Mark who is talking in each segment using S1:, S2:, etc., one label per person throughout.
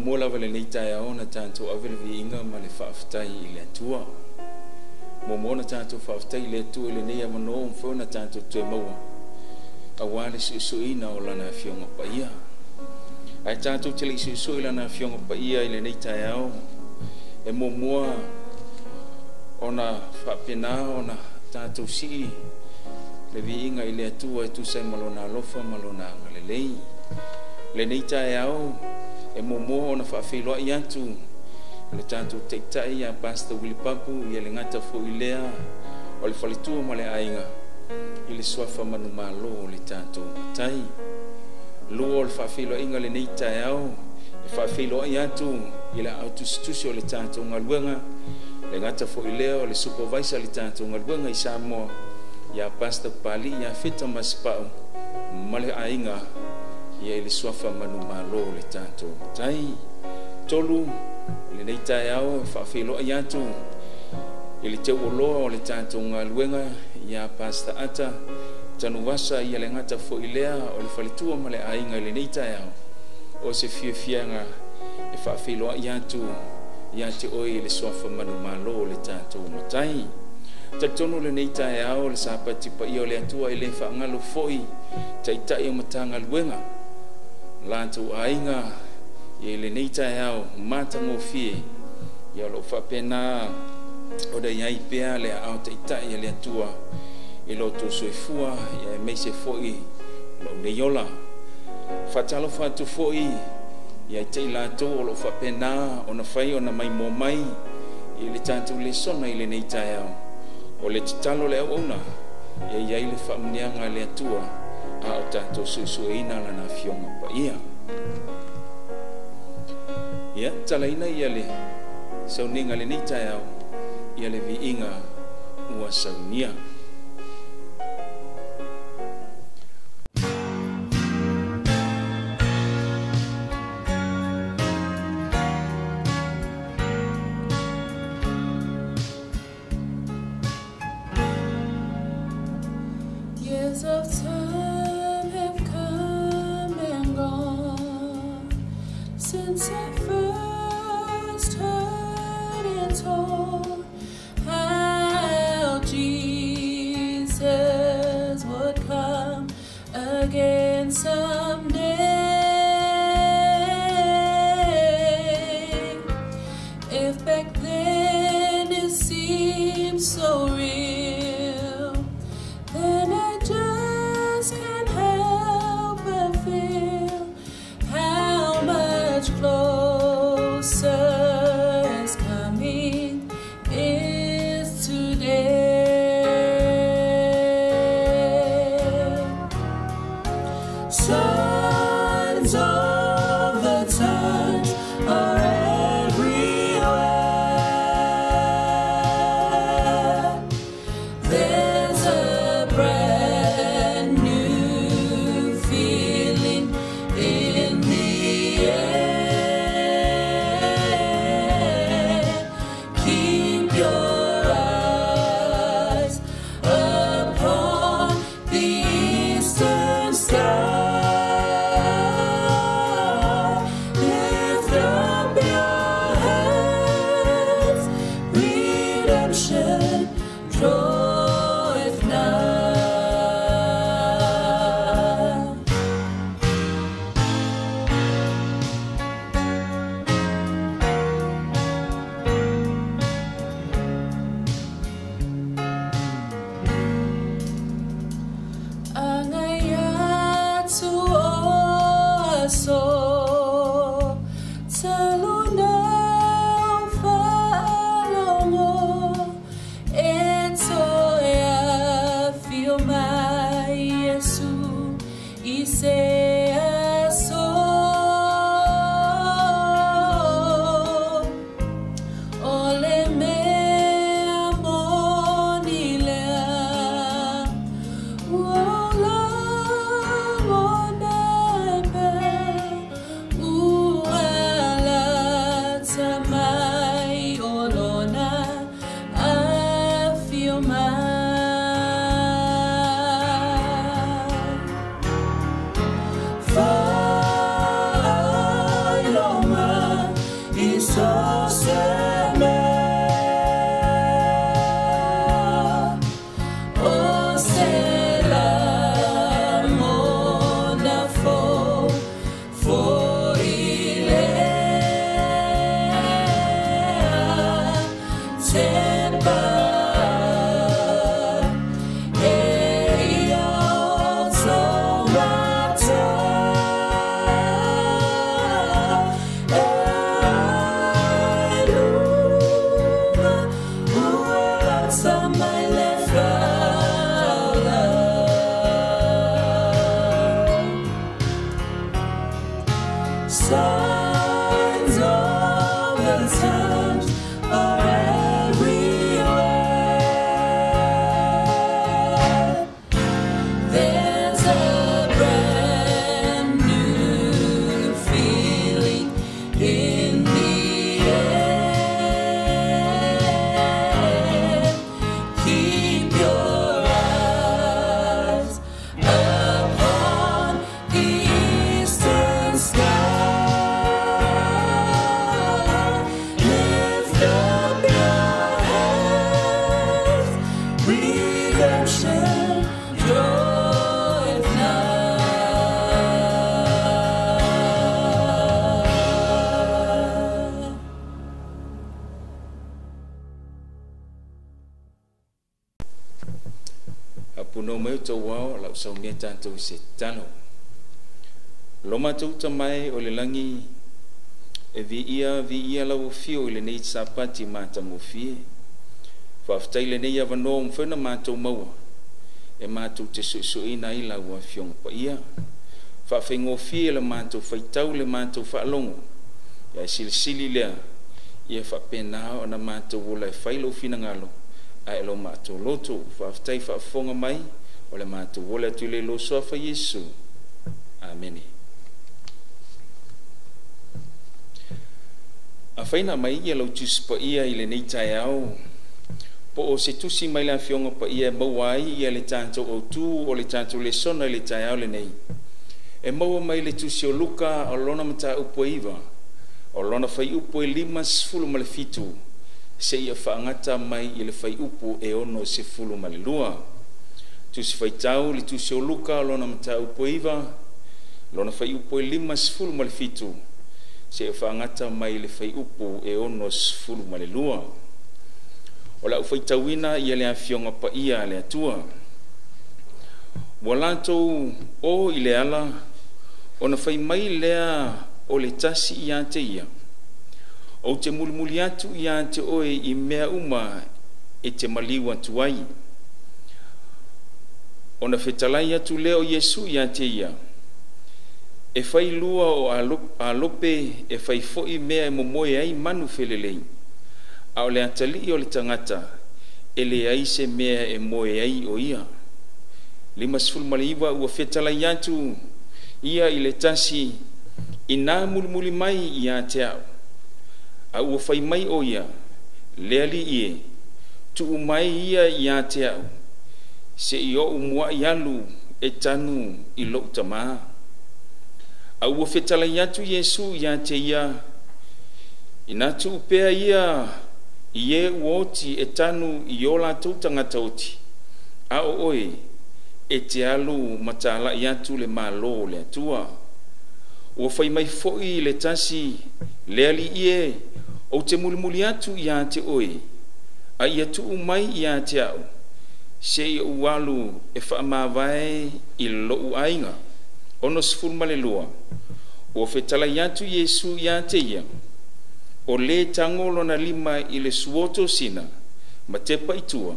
S1: Muamua lava lenei taeao na tatou ave le viiga ma le faafetai i le Atua. Muamua ona tatou faafetai i le Atua i lenei avanoa ua mafai ona tatou toe maua aua le suesueina o Lana Afioga Paia. Ae tatou te le i suesue i Lana Afioga Paia i lenei taeao, e muamua ona faapena ona tatou sii le viiga i le Atua e tusa ai ma Lona alofa ma Lona agalelei. Lenei taeao e muamua ona faafeiloai atu le tatou taitai ia Pastor Willie Papu, ia le gata foi lea o le faletua ma le aiga i le suafa manumalo o le tatou matai. Lua o le faafeiloaiga lenei taeao e faafeiloai atu i le autusitusi o le tatou galuega, le gata foi lea o le supervisor le tatou galuega i Samoa ia Pastor Pali ia Feta Masipau ma le aiga ia i le suafa manumalo o le tatou matai. Tolu, lenei taeao e faafeiloai atu i le teuoloa o le tatou galuega ia Pastor Ata Tanuvasa, ia le gata foi lea o le faletua ma le aiga i lenei taeao o se fiafiaga e faafeiloai atu ia te oe i le suafa manumalo o le tatou matai. Talitonu lenei taeao le sapati paia o le Atua e le faagalo foi taitai o Matagaluega latou aiga i lenei taeao matagofie ia o loo faapena ona i ai pea le aao taitai a le Atua i lo outou soifua ia aemaise foi lou nei ola. Faatalofa atu foi ia te i latou o loo faapena ona fai ona maimoa mai i le tatou lesona i lenei taeao. O le tatalo le auauna ia i ai le faamanuiaga a le Atua a o tatou suesueina Lana Afioga Paia. Ia talaina ia le sauniga lenei taeao ia le viiga ua saunia.
S2: Years of time have come and gone since I first heard it told how Jesus would come again someday. If back then it seemed so real, then I just can't help but feel how much closer is coming is today. Signs of the times are everywhere. There's a brand new feeling in the air. Keep your eyes upon the eastern sky. Lift up your heads, redemption draweth nigh. Angayatu o aso, taluna o whaalongo, e toea whio mai Yesu i se aso. O le mea moni lea, ua lagona e pea, ua lata mai o lona afio mai. Whailonga
S1: Faapuno mai o tou ao lau saumia tatou se talo. Lo matou tamae o le lagi e viia viia lau afio i lenei Sapati matagofie. Faafetai lenei avanoa ua mafai ona matou maua e matou te suesueina ai lau Afioga Paia. Faafaigofie le matou faitau le matou faalogo, ae silisili lea ia faapena ona matou ola e fai lou finagalo ae lo matou loto. Faafetai faafofoga mai o le matou ola atu i le lo suafa Iesu. Amene. Afai na mai ia lau Tusi Paia i lenei taeao, po o se tusi mai le Afioga Paia e maua ai ia le tatou autu o le tatou lesona i le taeao lenei, e maua mai le tusi o Luka o lona mataupu e 9, o lona fuaiupu e 57 seia faagata mai i le fuaiupu e 62. Tusi Faitau le tusi o Luka o lona mataupu e 9, lona fuaiupu e 57 seia faagata mai le fuaiupu e 62. O lau faitauina ia le Afioga Paia a le Atua. Ua latou o i le ala, ona fai mai lea o le tasi ia te ia, ou te mulimuli atu ia te oe i mea uma e te maliu atu ai. Ona fetalai atu lea o Iesu ia te ia, e fai lua o alope e fai foi mea e momoe ai manu felelei, a o le atalii o le tagata e leai se mea e moe ai o ia. 59 ua fetalai atu ia i le tasi, ina mulimuli mai ia te au. A ua fai mai o ia, le alii e, tuu mai ia ia te au, se i ou muai alu e tanu i lou tamā. A ua fetalai atu Iesu ia te ia, ina tuu pea ia i e ua oti e tanu i o latou tagata oti, a o oe e te alu matalai atu le malo o le Atua. Ua fai mai foi le tasi, le alii e, ou te mulimuli atu ia te oe, a ia tuu mai ia te au, se i ou alu e faamavae i lou aiga. 62 ua fetalai atu Iesu ia te ia, o le tago lona lima i le suotosina ma tepa i tua,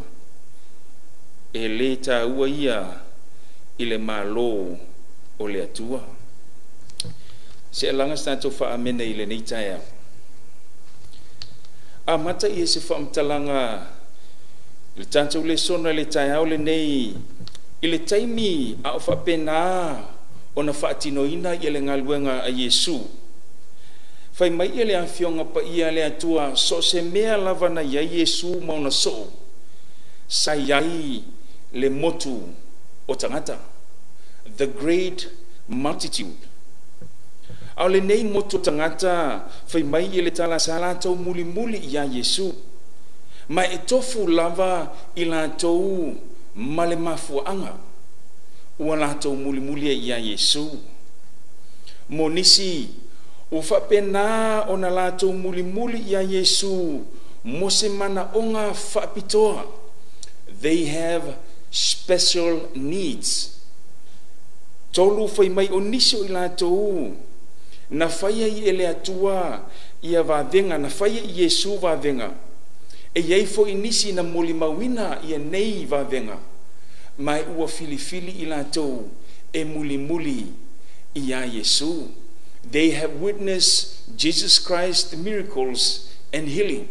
S1: e le taua ia i le malo o le Atua. Se alaga sa tatou faamene i lenei taeao. Amata ia se faamatalaga le tatou lesona i le taeao lenei i le taimi a o faapena ona faatinoina ia le galuega a Iesu. Fai mai ia le Afioga Paia a le Atua, so o se mea lava na i ai Iesu ma ona soo, sa i ai le motu o tagata. The great multitude. A o lenei motu o tagata, fai mai ia le tala sa latou mulimuli ia Iesu, ma e tofu lava i latou ma le mafuaaga ua latou mulimuli ai ia Iesu. Mo nisi, ua faapena ona latou mulimuli ia Iesu mo se manaoga faapitoa. They have special needs. Tolu fai mai o nisi o i latou na faia i e le Atua ia vavega, na faia i Iesu vavega. E iai foi nisi na molimauina ia nei vavega, ma ua filifili i latou e mulimuli ia Iesu. They have witnessed Jesus Christ's miracles and healing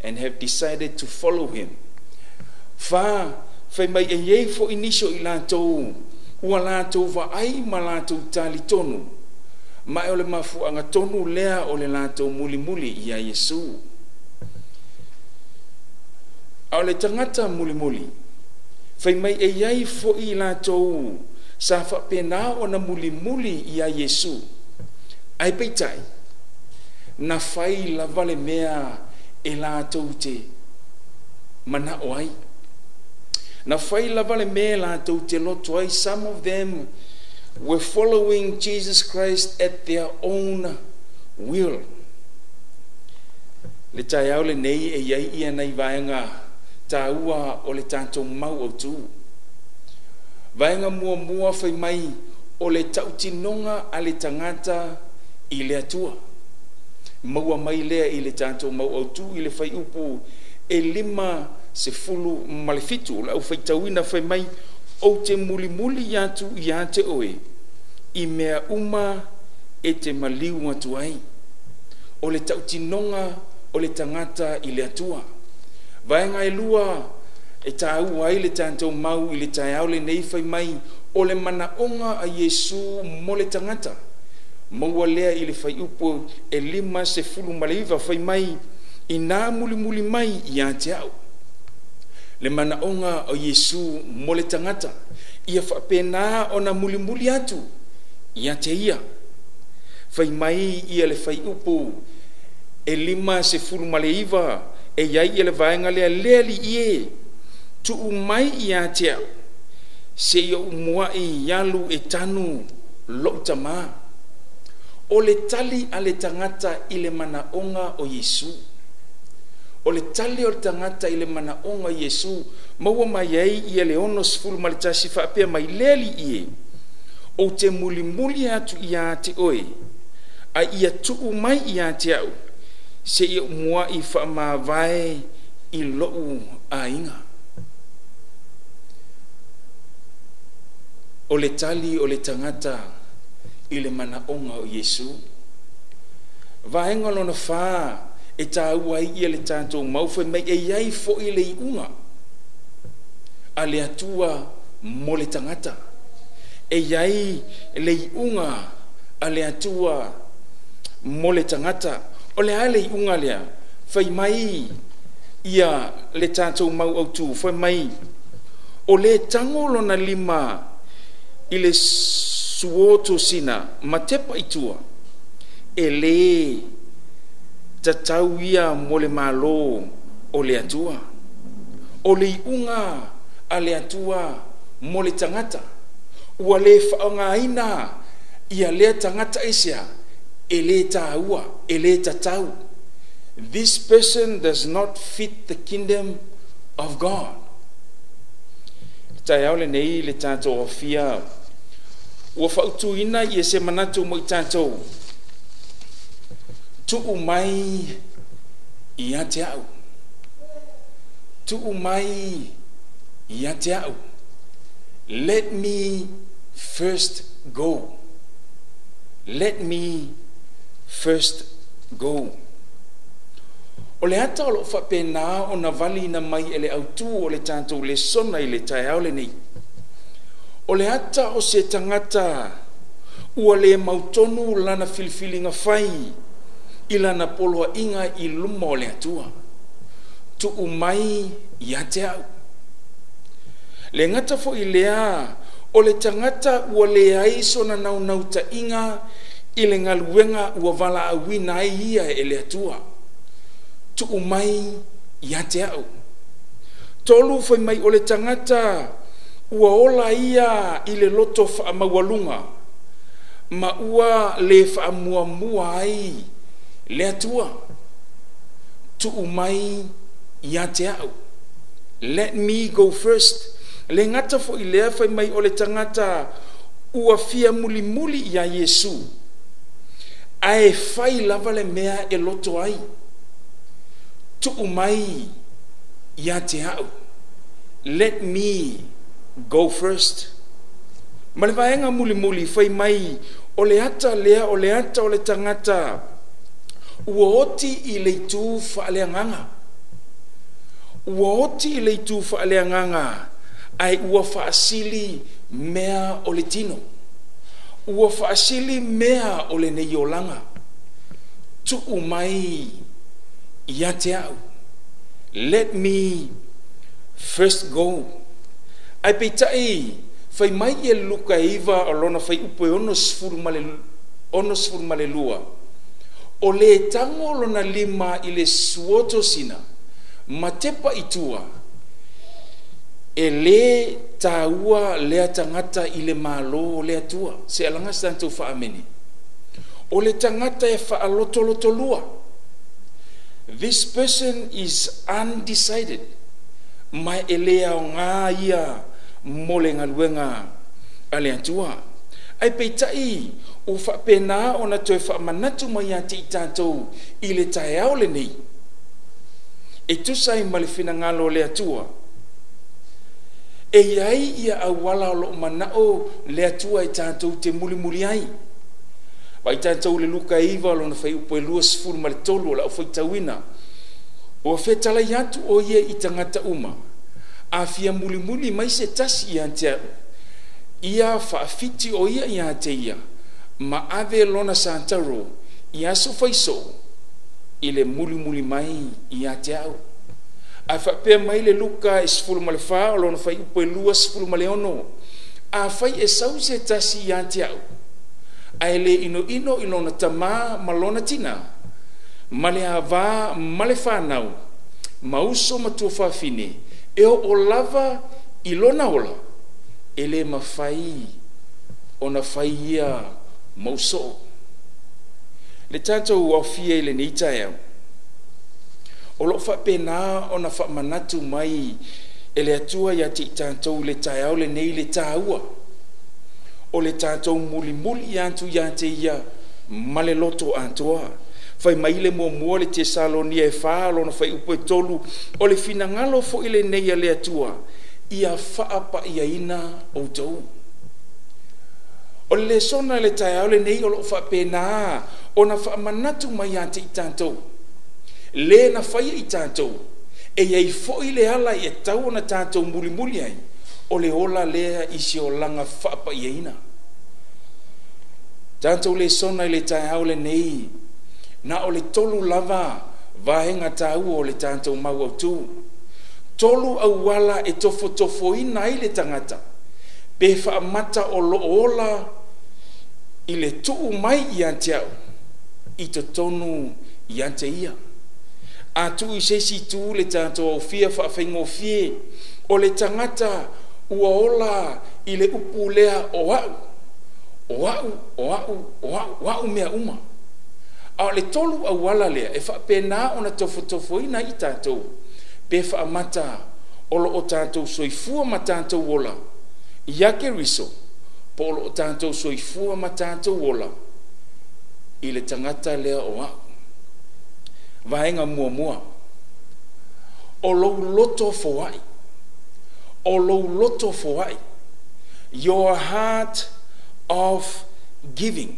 S1: and have decided to follow him. Fa, fai mai e iai foi nisi o i latou ua latou vaai ma latou talitonu, ma e o le mafuaaga tonu lea o le latou mulimuli ia Iesu. A o le tagata mulimuli, fai mai e iai foi i latou sa faapena ona mulimuli ia Iesu, ae peitai na fai lava le mea e latou te manao ai. Na fai lava le mea e latou te loto ai. Some of them were following Jesus Christ at their own will. Le taeao lenei e iai ia nai vaega taua o le tatou mau autu. Vaega muamua fai mai o le tautinoga a le tagata i le Atua. Maua mai lea i le tatou mau autu i le fuaiupu e 57. O le au faitauina fai mai, ou te mulimuli atu ia te oe i mea uma e te maliu atu ai. O le tautinoga o le tagata i le Atua. Vaega e lua e tāua ai le tatou mau i le taeao lenei fai mai, o le manaoga a Iesu mo le tagata. Maua lea i le fuaiupu e 59 fai mai, ina mulimuli mai ia te au. Le manaoga o Iesu mo le tagata, ia faapena ona mulimuli atu ia te ia. Fai mai ia le fuaiupu e 59 e iai ia le vaega lea, le alii e, tuu mai ia te au, se i ou muai alu e tanu lou tamā. O le tali a le tagata i le manaoga o Iesu. O le tali o le tagata i le manaoga o Iesu, maua mai ai ia le 61 faapea mai, le alii e, ou te mulimuli atu ia te oe, a ia tuu mai ia te au, se i ou muai faamavae i lou aiga. O le tali o le tagata i le manaoga o Iesu. Vaega lona fa e tāua ai ia le tatou mau fai mai e iai foi le iuga a le Atua mo le tagata. E iai le iuga a le Atua mo le tagata. O le a le iuga lea? Fai mai ia le tatou mau autu, fai mai o le tango lona lima i le suotosina ma tepa i tua, e le tatau ia mo le malo o le Atua. O le iuga a le Atua mo le tagata, ua le faaaogaina ia lea tagata aisea, e le tāua, e le tatau. This person does not fit the kingdom of God. Taeao lenei le tatou afia ua fautuina ia se manatu mo i tatou, tuu mai ia te au. Tuu mai ia te au. Let me first go. Let me first go. O le ata o loo faapena ona valiina mai e le autū o le tatou lesona i le taeao lenei. O le ata o se tagata ua le mautonu lana filifiliga fai i lana poloaiga i luma o le Atua. Tuu mai ia te au. Le gata foi lea, o le tagata ua leai sona naunautaiga i le galuega ua valaauina ai ia e le Atua. Tuu mai ia te au. Tolu fai mai o le tagata ua ola ia i le loto faamaualuga ma ua le faamuamua ai le Atua. Tuu mai ia te au. Let me go first. Le gata foi lea fai mai o le tagata ua fia mulimuli ia Iesu, ae fai lava le mea e loto ai. Tuu mai ia te au. Let me go first. Ma le vaega mulimuli fai mai o le ata lea, o le ata o le tagata ua oti i le itu faaleagaga. Ua oti i le itu faaleagaga ae ua faasili mea o le tino. Ua faasili mea o lenei olaga. Tuu mai ia te au. Let me first go. Ae peitai fai mai ia Luka 9 o lona fuaiupu e 62, o le tango lona lima i le suotosina ma tepa i tua, e le tāua lea tagata i le malo o le Atua. Se alaga se tatou faamene. O le tagata e faalotolotolua. This person is undecided. Ma e le aoga ia mo le galuega a le Atua. Ae peitai ua faapena ona toe faamanatu mai ia te i tatou i le taeao lenei, e tusa ai ma le finagalo o le Atua, e i ai ia auala o loo manao le Atua e tatou te mulimuli ai. Vaai tatou i le Luka 9 lona fuaiupu e 23 o le a ou faitauina. Ua fetalai atu o ia i tagata uma, a fia mulimuli mai se tasi ia te au, ia faafiti o ia ia te ia, ma ave lona sataro i aso faisoo i le mulimuli mai ia te au. Ae faapea mai le Luka e 14 o lona fuaiupu e 26, afai e sau se tasi ia te au, ae le inoino i lona tamā ma lona tinā, ma le avā ma le fanau, ma uso ma tuafafine, e oo lava i lona ola, e le mafai ona fai ia mau soo. Le tatou aofia i lenei taeao, o loo faapena ona faamanatu mai e le Atua ia te i tatou i le taeao lenei le taua o le tatou mulimuli atu ia te ia ma le loto atoa. Fai mai le muamua le Tesalonia e 4 lona fuaiupu e 3, o le finagalo foi lenei a le Atua, ia faapaiaina outou. O le lesona i le taeao lenei o loo faapena ona faamanatu mai ia te i tatou, le na faia i tatou, e i ai foi le ala e tau ona tatou mulimuli ai, o le ola lea i se olaga faapaiaina. Tatou lesona i le taeao lenei, na o le 3 lava vaega taua o le tatou mau autu. 3 auala e tofotofoina ai le tagata, pe faamata o loo ola i le tuu mai ia te au, i totonu ia te ia. A tuu i se isi itu le tatou aufia faafaigofie, o le tagata ua ola i le upu lea o au, o au, o au, o au, o au mea uma. A o le 3 auala lea e faapena ona tofotofoina ai tatou, pe faamata o loo tatou soifua ma tatou ola ia Keriso, po o loo tatou soifua ma tatou ola i le tagata lea o au. Vaega muamua, o lou loto foai. O lou loto foai. Your heart of giving.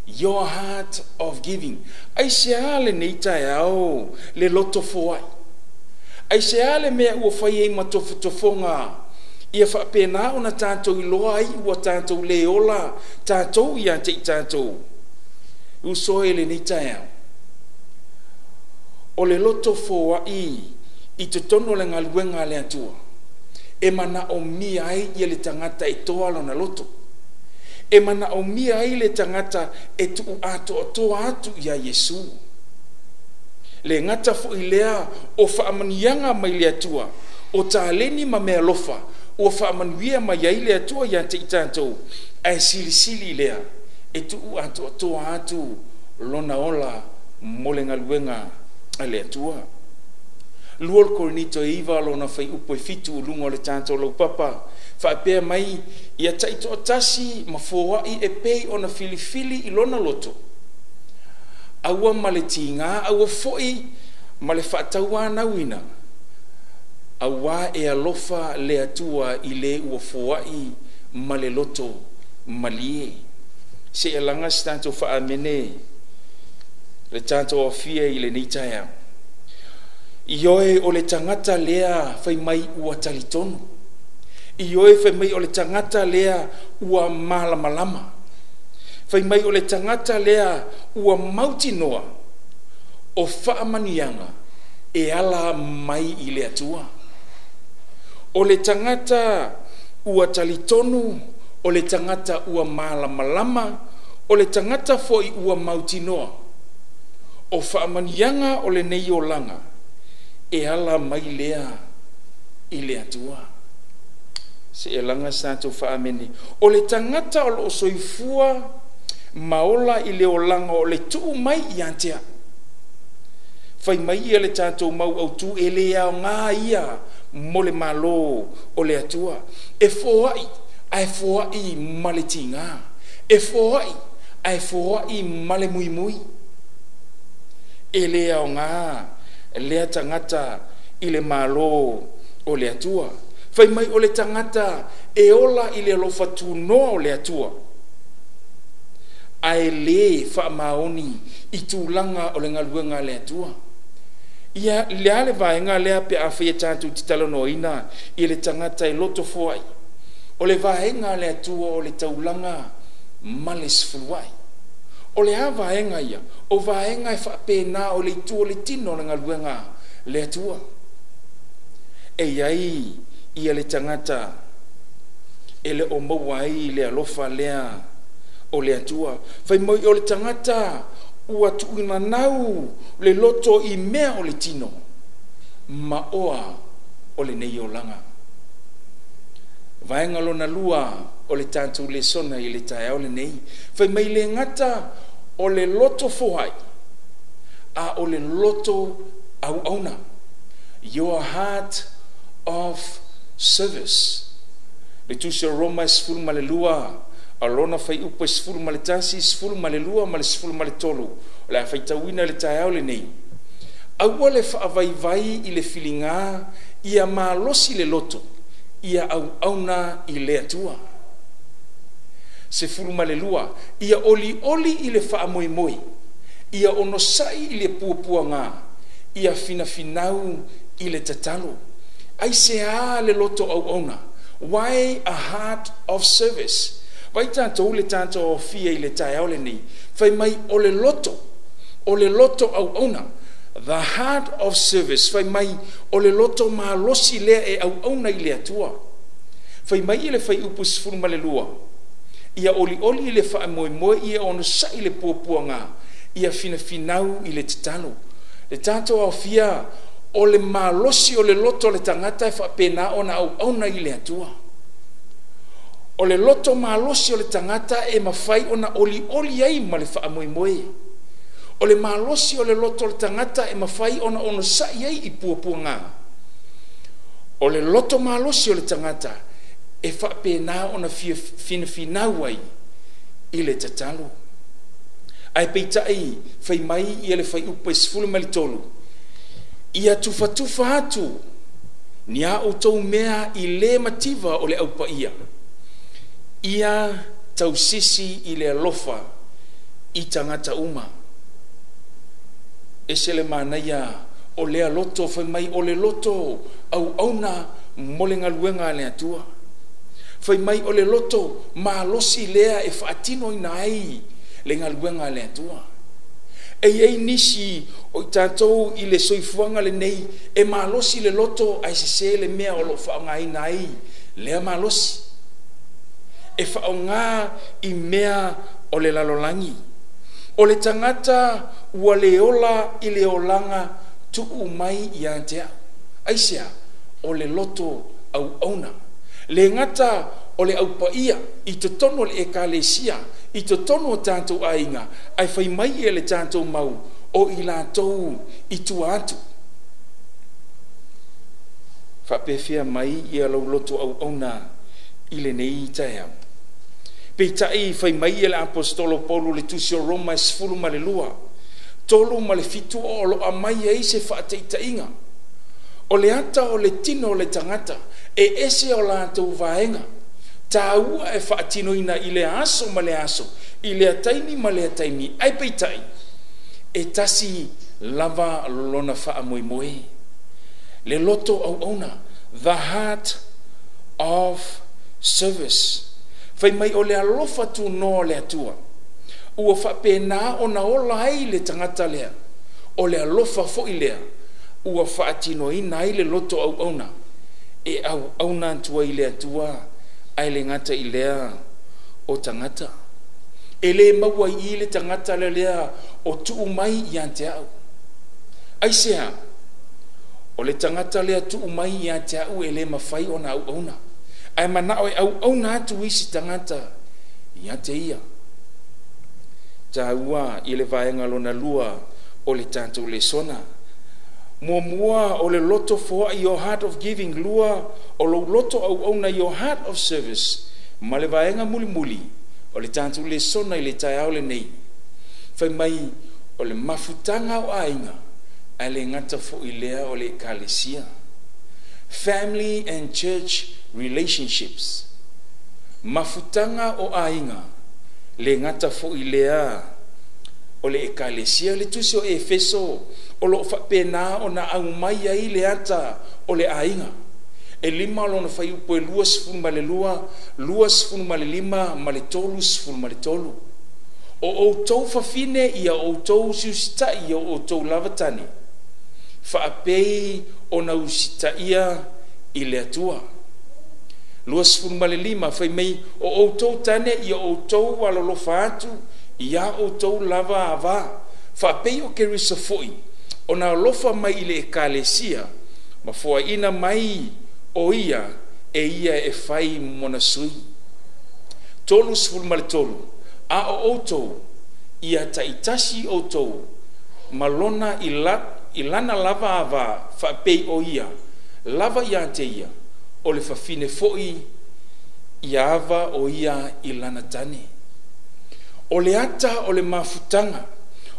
S1: Your heart of giving. Aisea lenei taeao le loto foai. Aisea le mea ua fai ai ma tofotofoga, ia faapena ona tatou iloa ai ua tatou le ola tatou ia te i tatou. Uso e lenei taeao, o le loto foai i totonu o le galuega a le Atua, e manaomia ai ia le tagata e toa lona loto. E manaomia ai le tagata e tuu atoatoa atu ia Iesu. Le gata foi lea o faamanuiaga mai le Atua, o taleni ma mealofa ua faamanuia mai ai le Atua ia te i tatou, ae silisili lea e tuu atoatoa atu lona ola mo le galuega a le Atua. 2 Korinito 9 lona fuaiupu e 7 luga o le tatou laupapa, faapea mai ia taitoatasi ma foai e pei ona filifili i lona loto, aua ma le tiga, aua foi ma le faatauanauina, auā e alofa le Atua i le ua foai ma le loto malie. Se e laga se tatou faamene le tatou afia i lenei taeao. Ioe o le tagata lea fai mai ua talitonu. Ioe fai mai o le tagata lea ua malamalama. Fai mai o le tagata lea ua mautinoa o faamanuiaga e ala mai i le Atua. O le tagata ua talitonu, o le tagata ua malamalama, o le tagata foi ua mautinoa o faamanuiaga o lenei olaga e ala mai lea i le Atua. Se e laga sa tatou faamene. O le tagata o loo soifua ma ola i le olaga o le tuu mai ia te au. Fai mai ia le tatou mau autu e le aoga ia mo le malo o le Atua. E foai Ae foaʻi ma le tigā, e foaʻi, ae foaʻi ma le muimui. E lē aogā lea tagata i le Malo o le Atua. Fai mai o le tagata e ola i le alofa tunoa o le Atua, ae lē faamaoni i tulaga o le galuega a le Atua. Ia le a le vaega lea pe afai e tatou te talanoaina i le tagata e loto foai? O le vaega a le Atua o le taulaga ma le sefuluai. O le a vaega ia? O vaega e faapena o le itu o le tino o le galuega a le Atua. E i ai ia le tagata e le o maua ai le alofa lea o le Atua. Fai mai o le tagata ua tuuinanau le loto i mea o le tino ma oa o lenei olaga. Vaega lona lua o le tatou lesona i le taeao lenei. Fai mai le gata o le loto foai, a o le loto auauna. Your heart of service. Le tusi o Roma 12, a lona fuaiupu e 11, 12 ma le 13, o le a faitauina le taeao lenei. Aua le faavaivai i le filiga, ia malosi le loto, ia auauna i le Atua. 12, ia olioli i le faamoemoe, ia onosai i le puapuaga, ia finafinau i le tatalo. Aisea le loto auauna? Why a heart of service? Vai tatou le tatou aofia i le taeao lenei. Fai mai o le loto, o le loto auauna. The heart of service. Fai mai o le loto malosi lea e auauna i le Atua. Fai mai i le fuaiupu 12, ia olioli i le faamoemoe, ia onosai le puapuaga, ia finafinau i le tatalo. Le tatou aofia o le malosi o le loto o le tagata e faapena ona auauna i le Atua. O le loto malosi o le tagata e mafai ona olioli ai ma le faamoemoe. O le malosi o le loto o le tagata e mafai ona onosai ai i puapuaga. O le loto malosi o le tagata e faapena ona finafinau ai i le tatalo. Ae peitai fai mai ia le fuaiupu e 13, ia tufatufa atu ni a outou mea i le mativa o le aupaia, ia tausisi i le alofa i tagata uma. Ese le manaia o lea loto, fai mai o le loto auauna mo le galuega a le Atua. Fai mai o le loto malosi lea e faatinoina ai le galuega a le Atua. E i ai nisi o i tatou i le soifuaga lenei e malosi le loto ae sese le mea o lo o faaaogaina ai lea malosi. E faaaoga i mea o le lalolagi. O le tagata ua le ola i le olaga tuu mai ia te au. Aisea? O le loto auauna. Le gata o le aupaia i totonu o le ekalesia, i totonu o tatou aiga, ae fai mai e le tatou mau o i latou i tua atu. Faapefea mai ia lau loto auauna i lenei taeao. Peitai fai mai e le Aposetolo Paulo le tusi o Roma e 12, 3 ma le 7 o lo o aumai ai se faataitaiga. O le ata o le tino o le tagata e ese o latou vaega taua e faatinoina i le aso ma le aso, i lea taimi ma lea taimi, ae peitai e tasi lava lona faamoemoe. Le loto auauna, the heart of service. Fai mai o le alofa tunoa o le Atua ua faapena ona ola ai le tagata lea. O le alofa foi lea ua faatinoina ai le loto auauna e auauna atu ai le Atua, ae le gata i lea o tagata. E le maua i le tagata lea o tuu mai ia te au. Aisea? O le tagata lea tuu mai ia te au e le mafai ona auauna, ae manao e auauna atu isi tagata ia te ia. Taua i le vaega lona lua o le tatou lesona. Muamua o le loto foai, your heart of giving. Lua o lou loto auauna, your heart of service. Ma le vaega mulimuli o le tatou lesona i le taeao lenei, fai mai o le mafutaga o aiga ae le gata foi lea o le ekalesia. Family and church relationships. Mafutaga o aiga le gata foi lea o le ekalesia. Le tusi o Efeso o loo faapena ona aumai ai le ata o le aiga. E 5 lona fuaiupu e 22, 25 ma le 33. O outou fafine ia outou usiusitai ia outou lava tane, faapei ona usitaia i le Atua. 25 fai mai o outou tane ia outou alolofa atu ia outou lava ava, faapei o Keriso foi ona alofa mai i le ekalesia ma foaina mai o ia e ia e fai mona sui. 33 a o outou ia taitasi outou ma lona i lana lava ava, faapei o ia lava ia te ia, o le fafine foi ia ava o ia i lana tane. O le ata o le mafutaga,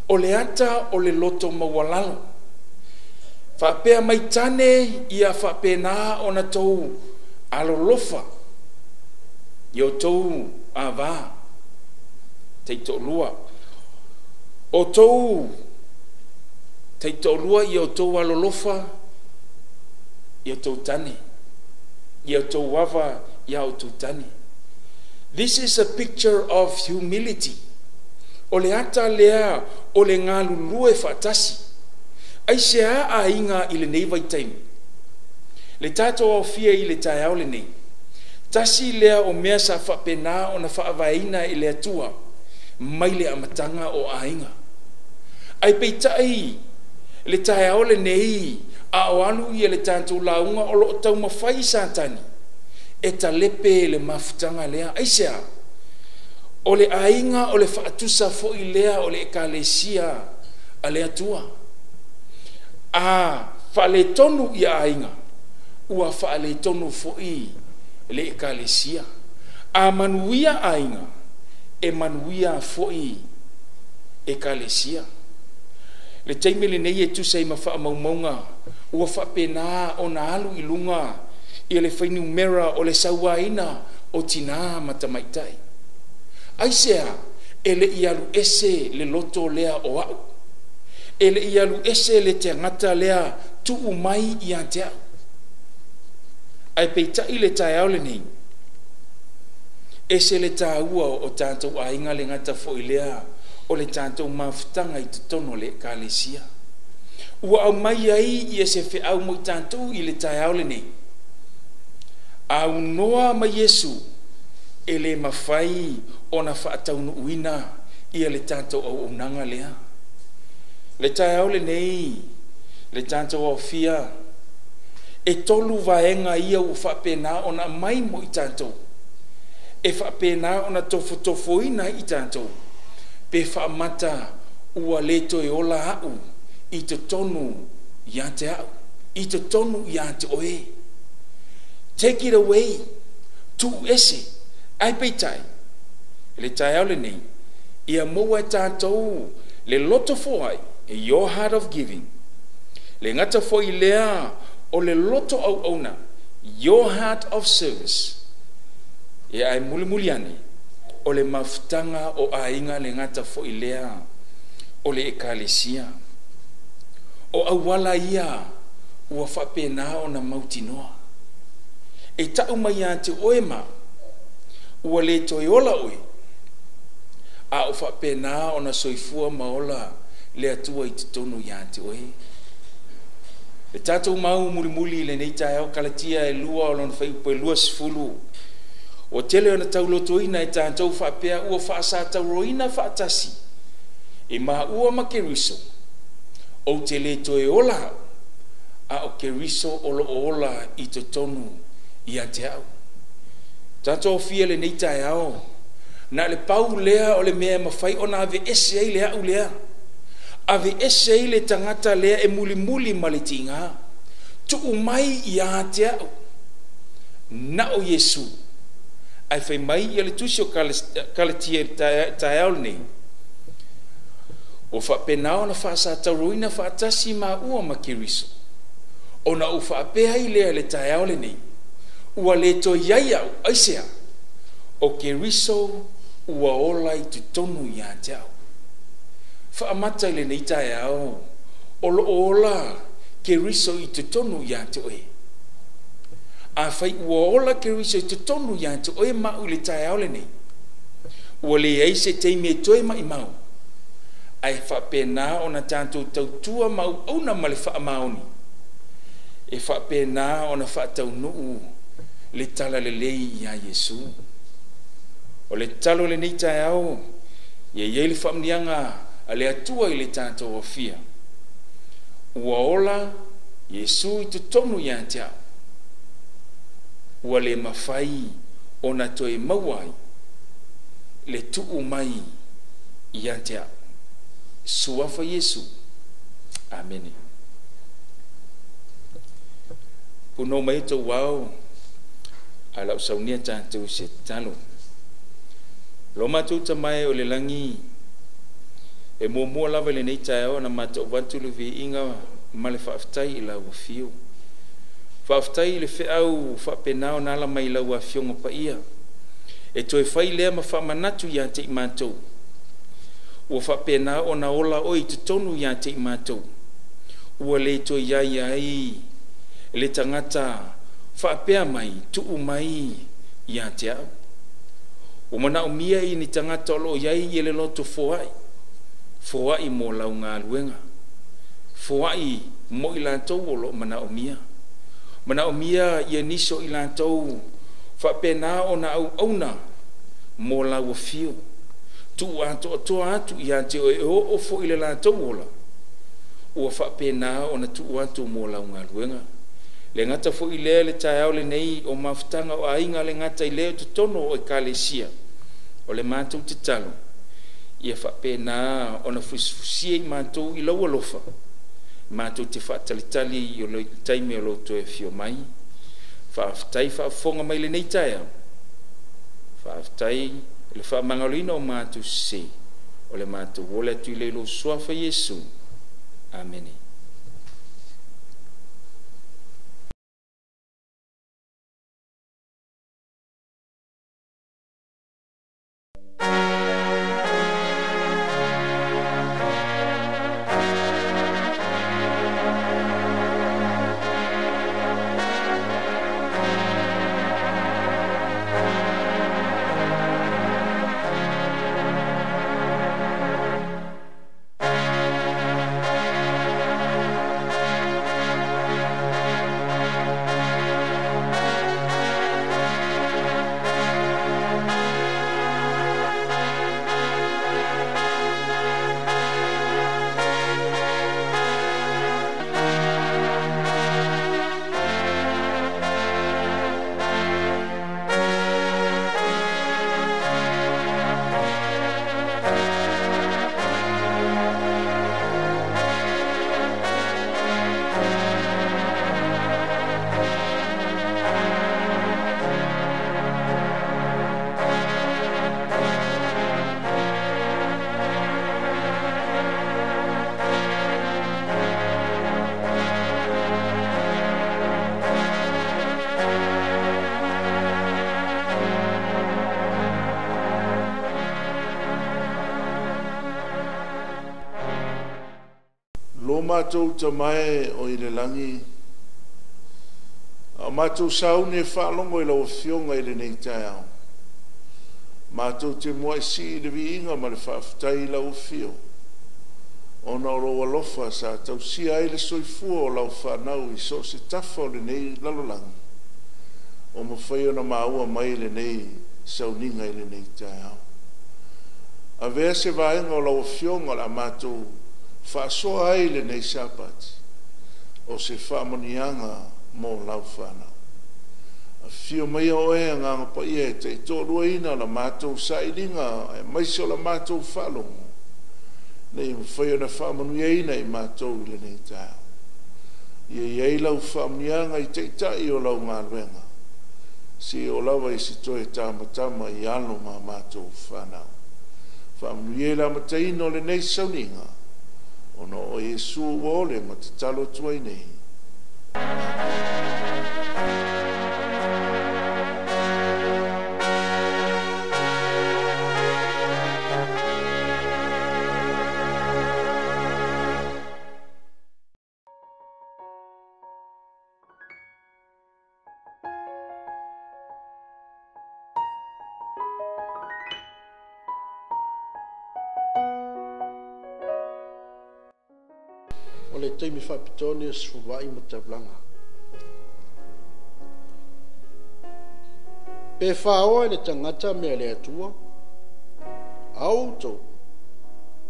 S1: o le ata o le loto maualalo. Faapea mai tane ia faapena ona tou alolofa i outou ava taitoalua. O tou taitoalua i outou alolofa i outou tane, i outou ava i outou tane. This is a picture of humility. O le ata lea o le galulue faatasi. Aisea aiga i lenei vaitaimi? Le tatou aofia i le taeao lenei, tasi lea o mea sa faapena ona faavaeina i le Atua mai le amataga o aiga. Ai peitai le taeao lenei a o alu ia le tatou lauga o loo taumafai Satani e talepe le mafutaga lea. Aisea? O le aiga o le faatusa foi lea o le ekalesia a le Atua. A faaletonu ia aiga, ua faaletonu foi le ekalesia. A manuia aiga, e manuia foi ekalesia. Le taimi lenei e tusa ai ma faamaumauga ua faapena ona alu i luga ia le fuainumera o le sauaina o tinā ma tamaitai. Aisea? E le i alu ese le loto lea o au. E le i alu ese le tagata lea tuu mai ia te au. Ae peitai le taeao lenei, ese le tāua o tatou aiga le gata foi lea o le tatou mafutaga i totonu o le ekalesia. Ua aumai ai ia se feau mo i tatou i le taeao lenei. Aunoa ma Iesu e le mafai ona faataunuuina ia le tatou auaunaga lea. Le taeao lenei, le tatou aofia, e 3 vaega ia ua faapena ona aumai mo i tatou, e faapena ona tofotofoina i tatou, pe faamata ua le toe ola au i totonu ia te au, i totonu ia te oe. Take it away, tuu ese. Ai peitai, le taeao lenei, ia maua e tatou le loto foai, your heart of giving. Le gata foi lea o le loto auauna, your heart of service. Ia ai mulimuli ane, o le mafutaga o aiga le gata foi lea o le ekalesia. O auala ia ua faapena ona mautinoa. E tau mai ia te oe ma, ua le toe ola oe, a o faapena ona soifua ma ola le Atua i totonu ia te oe. Le tatou mau mulimuli i lenei taeao, Kalatia e 2 o lona fuaiupu e 20, ua tele ona taulotoina e tatou faapea ua faasatauroina faatasi e maua ma Keriso, ou te le toe ola au, a o Keriso o loo ola i totonu ia te au. Tatou fia lenei taeao, na le pau lea o le mea e mafai ona ave ese ai le au lea, ave ese ai le tagata lea e mulimuli ma le tiga, tuu mai ia te au, na o Iesu, Ae fai mai ia le tusi o Kalatia i le taeao lenei, ua faapena ona faasatauroina faatasi maua ma Keriso. Ona ou faapea ai lea i le taeao lenei, ua le toe i ai au, aisea? O Keriso ua ola i totonu ia te au. Faamata i lenei taeao, o lo o ola Keriso i totonu ia te oe. Afai ua ola Keriso i totonu ia te oe ma au i le taeao lenei, ua leai se taimi e toe maimau, ae faapena ona tatou tautua ma auauna ma le faamaoni, e faapena ona faataunuu le talalelei ia Iesu. O le tatalo i lenei taeao, ia i ai le faamanuiaga a le Atua i le tatou afia. Ua ola Iesu i totonu ia te au, ua le mafai ona toe maua ai le tuu mai ia te au. Suafa Iesu. Amene. Punou mai tou ao, a lau saunia tatou se tatalo. Lo matou tamae o le lagi, e muamua lava i lenei taeao ona matou avatu le viiga ma le faafetai i lau afio. Faafetai i le feau faapena ona ala mai i lau afioga paia, e toe fai lea ma faamanatu ia te i matou. Ua faapena ona ola oe i totonu ia te i matou. Ua le toe i ai ai le tagata faapea mai, tuu mai ia te au. Ua manaomia i ni tagata o lo o i ai i le loto foai, foai mo lau galuega, foai mo i latou o lo o manaomia. Manaomia ia nisi o i latou faapena ona auauna mo lau afio. Tuu atoatoa atu ia te oe e oo foi le latou ola, ua faapena ona tuu atu mo lau galuega. Le gata foi lea le taeao lenei o mafutaga o aiga, le gata i lea o totonu o ekalesia, o le matou tatalo, ia faapena ona fusifusia i matou i lau alofa, matou te faatalitali i le taimi o lou toe afio mai. Faafetai faafofoga mai lenei taeao. Faafetai le faamagaloina o matou sese, o le matou ola atu i le lou suafa Iesu. Amene.
S3: Lo matou tamae o i le lagi, a o matou sauni e faalogo i lau Afioga i lenei taeao, matou te muai sii le viiga ma le faafetai i lau afio, ona o lou alofa sa tausia ai le soifua o lau fanau i so o se tafa o lenei lalolagi, o mafai ona maua mai lenei sauniga i lenei taeao. Avea se vaega o lau Afioga o le a matou faasoa ai lenei Sapati, o se faamanuiaga mo lau fanau. Afio maia oe Agaga Paia e taitoaluaina la matou sailiga aemaise o la matou faalogo, ina ia mafai ona faamanuiaina i matou i lenei taeao. Ia i ai lau faamanuiaga i taitai o lau galuega. Seia oo lava i se toe tamatama i alo ma matou fanau. Faamanuia i le amataina o lenei sauniga, ona o Iesu ua ole ma tatalo atu ai nei.
S4: O le taimi faapitoa lenei o sefuluai ma taulaga. Pe faoa e le tagata mea a le Atua, a o outou,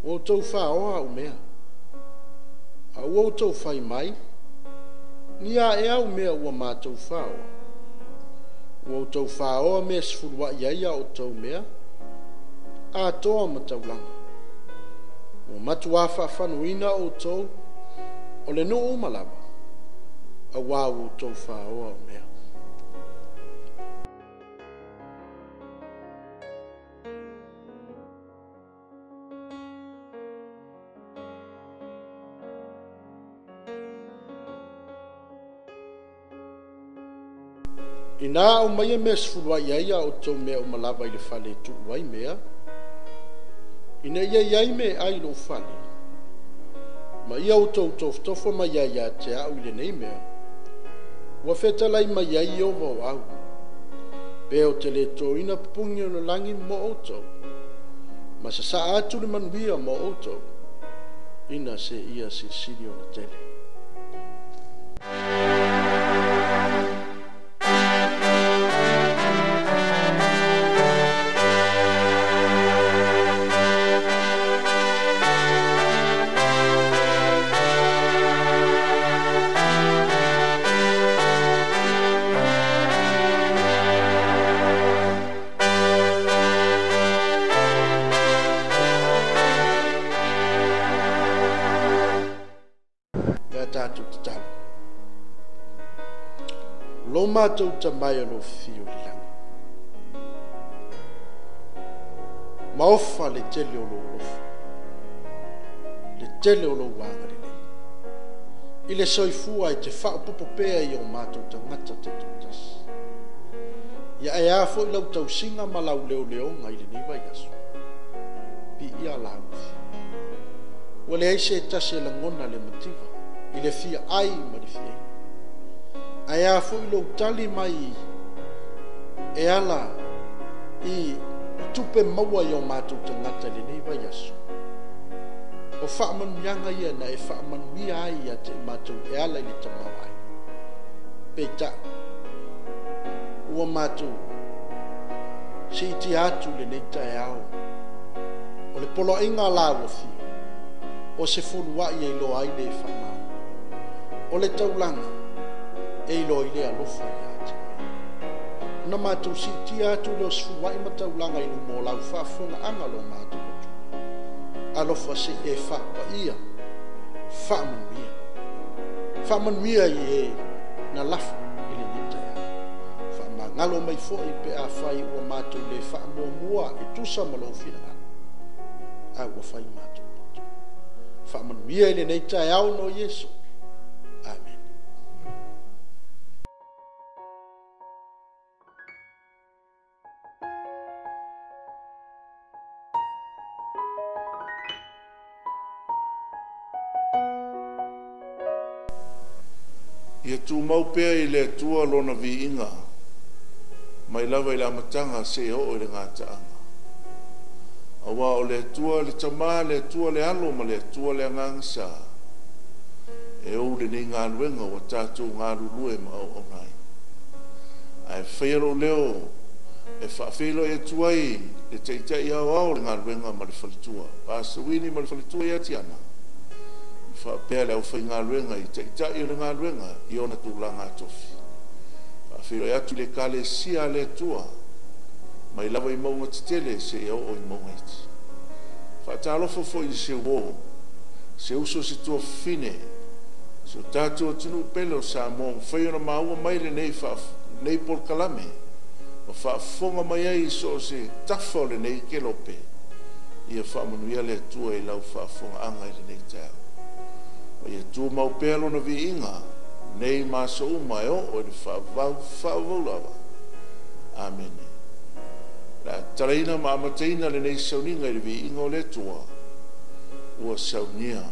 S4: ua outou faoa au mea. A ua outou fai mai, ni a ea au mea ua matou faoa? Ua outou faoa mea e sefuluai ai a outou mea, atoa ma taulaga. Ua matuā faafanuina outou o le nuu uma lava, auā ua outou faoa au mea. Inā aumaia mea e sefuluai ai a outou mea uma lava i le fale e tuu ai mea, ina ia i ai mea e ai i lou fale, ma ia outou tofotofo mai ai ia te a'u i lenei mea, ua fetalai mai ai Ieova o au, pe ou te le toina pupugi o le lagi mo outou, ma sasaa atu le manuia mo outou, ina seia silisili ona tele. Le a tatou tatalo. Lo matou tamai o lo fio i le lagi. Maofa le tele o lou alofa, le tele o lou agalelei. I le soifua e te faaopoopo pea i o matou tagata taitoatasi. Ia e a foi lau tausiga ma lau leoleoga i lenei vaiaso. Piia lau afio. Ua leai se tasi e lagona le mativa i le fia ai ma le fia inu. Ae a foi lou tali mai e ala i tupe maua i o matou tagata i lenei vaiaso. O faamanuiaga ia na e faamanuia ai ia te i matou e ala i le tamaoaiga. Peitai, ua matou siitia atu lenei taeao o le poloaiga a lau afio o se fuluai e iloa ai le faamaoni. O le taulaga e iloa ai le alofa ia te oe. Na matou siitia atu le o sefuluai ma taulaga i luma o lau faafofogaaga lo matou Atua. Alofa se i e faapaia, faamanuia. Faamanuia i e na lafo i lenei taeao. Faamagalo mai foi pe afai ua matou le faamuamua e tusa ma lou finagalo, a ua fai matou poto. Faamanuia i lenei taeao no Iesu. Amen.
S3: Ia tumau pea i le Atua lona viiga, mai lava i le amataga seia oo i le gataaga. Auā o le Atua le Tama, le Atua le Alo ma le Atua le Agaga Sa, e ou lenei galuega ua tatou galulue ma auauna ai. Ae faia lou leo e faafeiloai atu ai le Taitai Aoao o le galuega ma le faletua, Pastor Wini ma le faletua ia Tiana, faapea le aufaigaluega i Taitai o le galuega i ona tulaga tofi. Faafeiloai atu i le Ekalesia a le Atua, mai lava i mauga tetele seia oo i mauga iti. Faatalofa foi i se uo, se uso, se tuafafine, se o tatou atunuu pele o Samoa ua mafai ona maua mai lenei polokalame. Ma faafofoga mai ai i so o se tafa o lenei kelope, ia faamanuia le Atua i lau faafofogaaga i lenei taeao. Ma ia tumau pea Lona viiga nei ma aso uma e oo i le faavavau faavavau lava. Amene. O le a tatalaina ma amataina lenei sauniga i le viiga o le Atua ua saunia.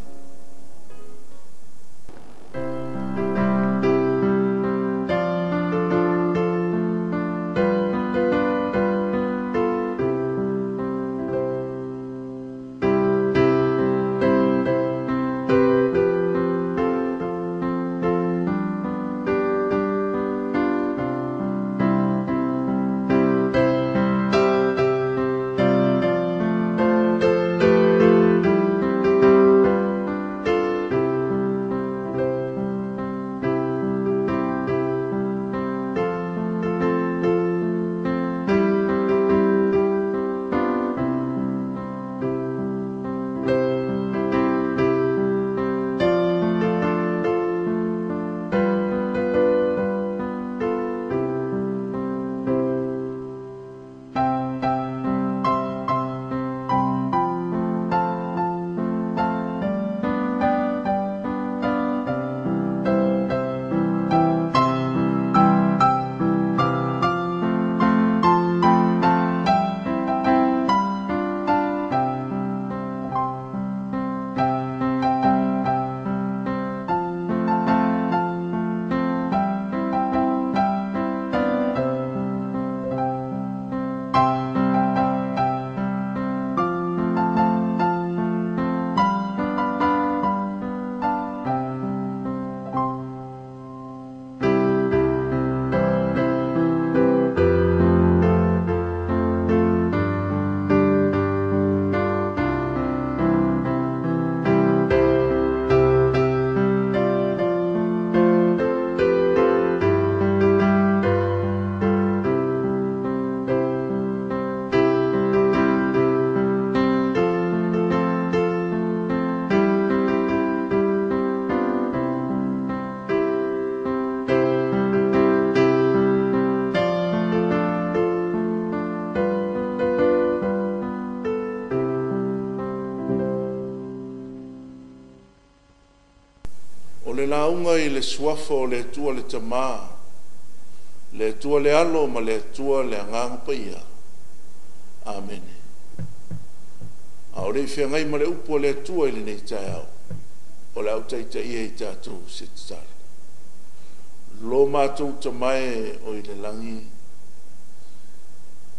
S3: O le lauga i le suafa o le Atua le Tamā, le Atua le Alo ma le Atua le Agaga Paia. Amene. A o le i feagai ma le upu a le Atua i lenei taeao, o le a ou taitaia i tatou se tatalo. Lo matou Tama e o i le lagi,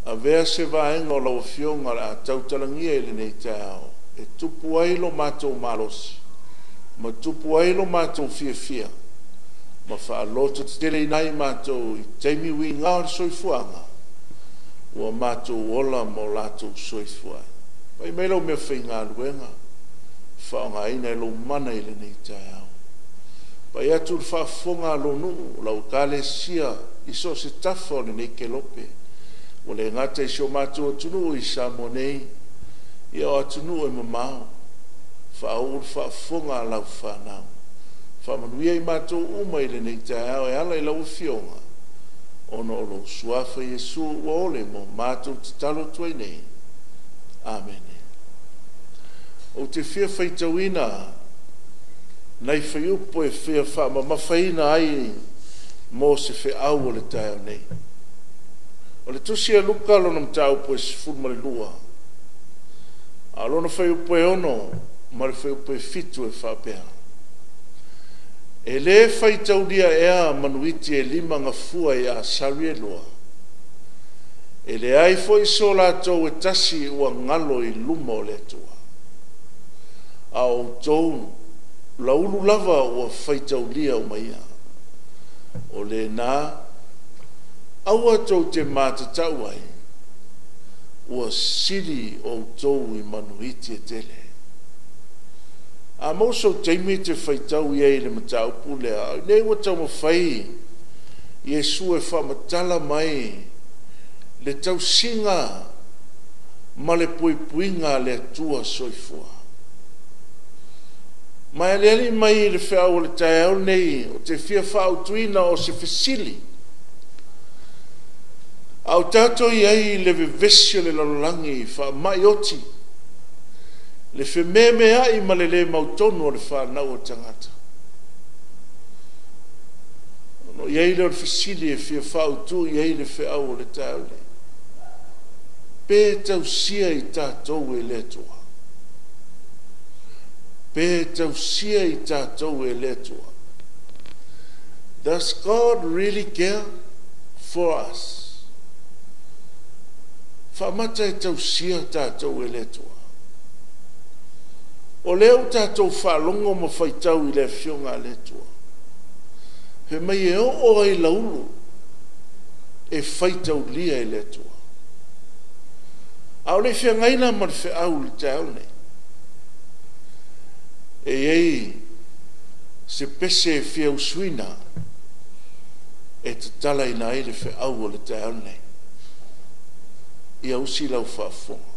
S3: avea se vaega o lau Afioga o le a tautalagia i lenei taeao, e tupu ai lo matou malosi, ma tupu ai lo matou fiafia, ma faalototeteleina ai matou i taimi uiga o le soifuaga, ua matou ola ma o latou soifua ai. Fai mai lau mea faigaluega, faaaogaina e lou mana i lenei taeao. Pai atu le faafofoga a lou nuu, lau Ekalesia i so o se tafa o lenei kelope, ua le gata i si o matou atunuu i Samoa nei, ia o atunuu e mamao, faauu le faafofoga a lau fanau. Faamanuia i matou uma i lenei taeao e ala i lau Afioga, ona o lou suafa Iesu ua ole mo matou tatalo atu ai nei. Amene. Ou te fia faitauina nai fuaiupu e fia faamamafaina ai mo se feau o le taeao nei. O le tusi a Luka lona mataupu e 12, a o lona fuaiupu e 6 ma le fuaiupu e 7 e faapea: E le faitaulia ea manuiti e 5 gafua i asari e 2, e leai foi so latou e tasi ua galo i luma o le Atua. A o outou laulu lava ua faitaulia uma ia. O lena, aua tou te matatau ai, ua sili outou i manuiti e tele. A maua sou taimi te faitau i ai le mataupu lea, nei ua taumafai Iesu e faamatala mai le tausiga ma le puipuiga a le Atua soifua. Ma e aliali mai i le feau o le taeao nei, o te fia faautuina o se fesili. A o tātou i ai le vevesi o le lalolagi faamai oti, le fememeai ma le lē mautonu o le fanau o tagata. Ono i ai lea o le fesili e fia faautu i ai le feau o le taeao nei. Pe tausia i tātou e le Atua. Pe tausia i tātou e le Atua. Does God really care for us? Faamata e tausia tātou e le Atua. O lea ua tātou faalogo ma faitau i le afioga a le Atua. Fai mai e oo ai laulu e faitaulia e le Atua. A o le feagai la ma le feau i le taeao nei. E i ai se pese e fia usuina e tatalaina ai le feau o le taeao nei. Ia usi lau faafofoga.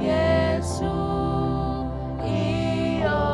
S2: Yesu, iyo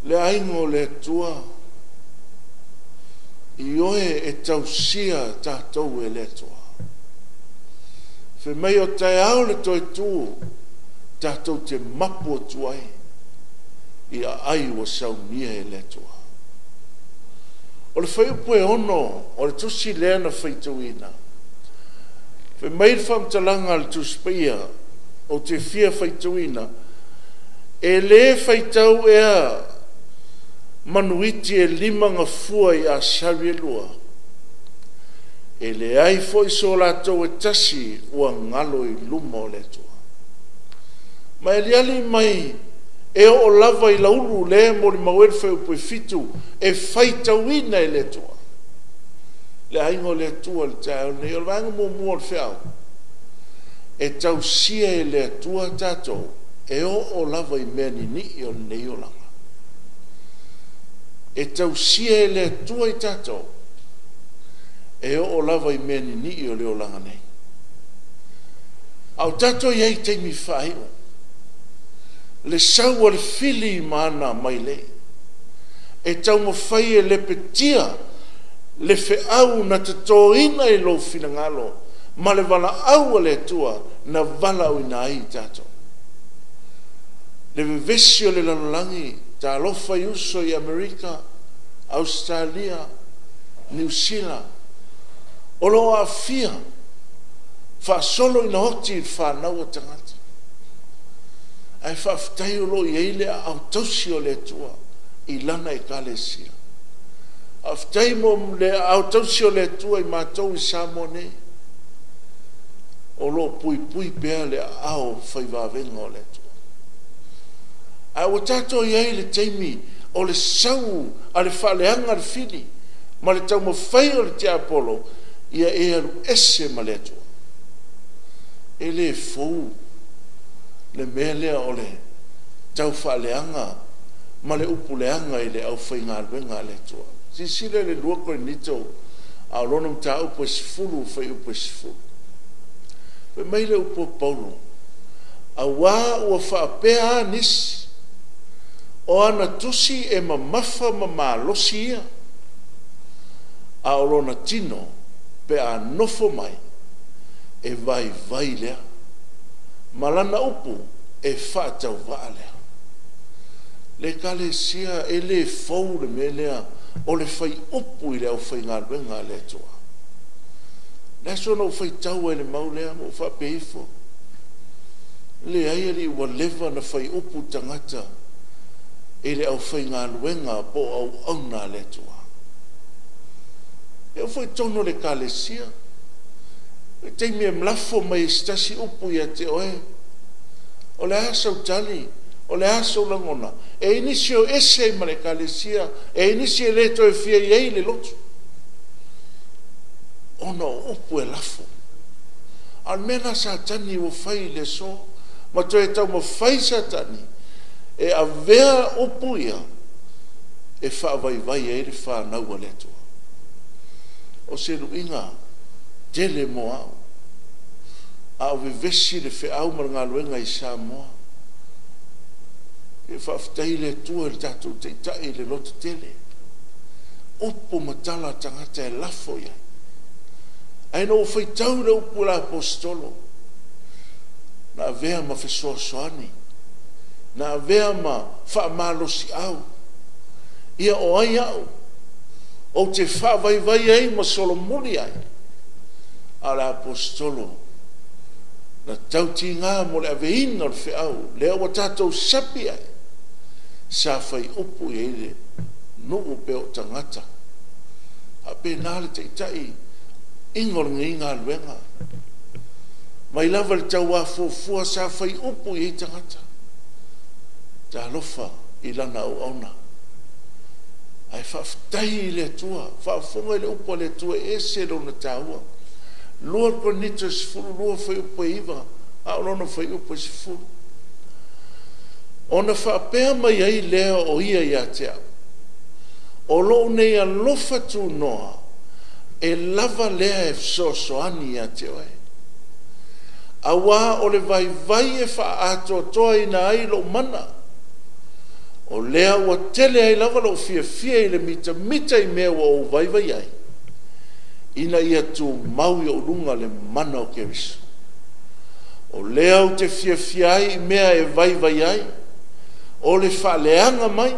S3: Le aiga o le Atua, i oe e tausia tatou e le Atua. Fai mai o taeao le toe tu, tatou te mapu atu ai, i aai ua saunia e le Atua. O le fuaiupu e 6 o le tusi lea na faitauina, fai mai le faamatalaga a le Tusi Paia, ou te fia faitauina, e le faitau ea manuiti e 5 gafua i asali e 2, e leai foi so latou e tasi ua galo i luma o le Atua. Ma e aliali mai e oo lava i laulu le molimau ai le fuaiupu e 7, e faitauina e le Atua. Le aiga o le Atua i le taeao nei, o le vaega muamua o le feau, e tausia e le Atua tatou, e oo lava i mea ninii o lenei olaga. E tausia e le Atua i tatou, e oo lava i mea ninii o le olaga nei. A o tatou i ai i taimi faaiu, le sau a le fili ma ana mailei, e taumafai e lepetia le feau na totoina i lou finagalo ma le valaau a le Atua na valaauina ai i tatou. Le vevesi o le lalolagi, talofa i uso i Amerika, Australia, Niu Sila, o lo o aafia faasolo ina oti i le fanau o tagata. Ae faafetai o lo o i ai le aao tausi o le Atua i lana ekalesia. Faafetai mo le aao tausi o le Atua i matou i Samoa nei, o lo o puipui pea le aao faivavega o le Atua. Ae ua tatou i ai i le taimi o le sau a le faaleaga le fili ma le taumafai o le tiapolo, ia e alu ese ma le Atua. E le fou le mea lea o le tau faaleaga ma le upu leaga i le aufaigaluega a le Atua. Silasila i le 2 Korinito, a o lona mataupu e 10, fuaiupu e 10. Fai mai le upu a Paulo, auā ua faapea a nisi, o ana tusi e mamafa ma malosi ia, a o lona tino pe a nofo mai, e vaivai lea, ma lana upu e faatauvaa lea. Le ekalesia e le fou le mea lea o le fai upu i le aufaigaluega a le Atua. Le aso na ou faitau ai le mau lea, ma ou faapea ifo, leai alii ua leva na fai upu tagata i le aufaigaluega po o auauna a le Atua. E oo foi i totonu o le ekalesia, le taimi e lafo mai e se tasi upu ia te oe, o le a sau tali, o le a sou lagona, e nisi o ese ai ma le ekalesia, e nisi e le toe fia i ai le lotu, ona o upu e lafo. A o le mea la Satani ua fai i le aso, ma toe taumafai Satani e avea upu ia e faavaivai ai le fanau a le Atua. O se luiga tele mo au, a o vevesi le feau ma le galuega i Samoa. E faafetai le Atua i le tatou taitai i le loto tele. Upu ma tala tagata e lafo ia. Ae na ou faitau le upu la apostolo, na avea ma fesoasoani, na avea ma faamalosiau. Ia o ai au, ou te faavaivai ai ma solomuli ai. A o le apostolo na tautiga mo le aveina o le feau, lea ua tatou sapi ai, sa fai upu i ai le nuu pe o tagata. A pena le taitai ingo lenei galuega. Mai lava le tauafuafua sa fai upu i ai tagata. Talofa i lana auauna. Ae faafetai i le Atua, faafofoga i le upu a le Atua e ese lona taua. 2 Korinito 12 fuaiupu e 9, a o lona fuaiupu e 10. Ona faapea mai ai lea o ia ia te au, o lou nei alofa tunoa, e lava lea e fesoasoani ia te oe. Auā o le vaivai e faaatoatoaina ai lou mana. O lea ua tele ai lava lou fiafia i le mitamita i mea ua ou vaivai ai, ina ia tumau i ou luga le mana o Keriso. O lea ou te fiafia ai i mea e vaivai ai, o le faaleaga mai,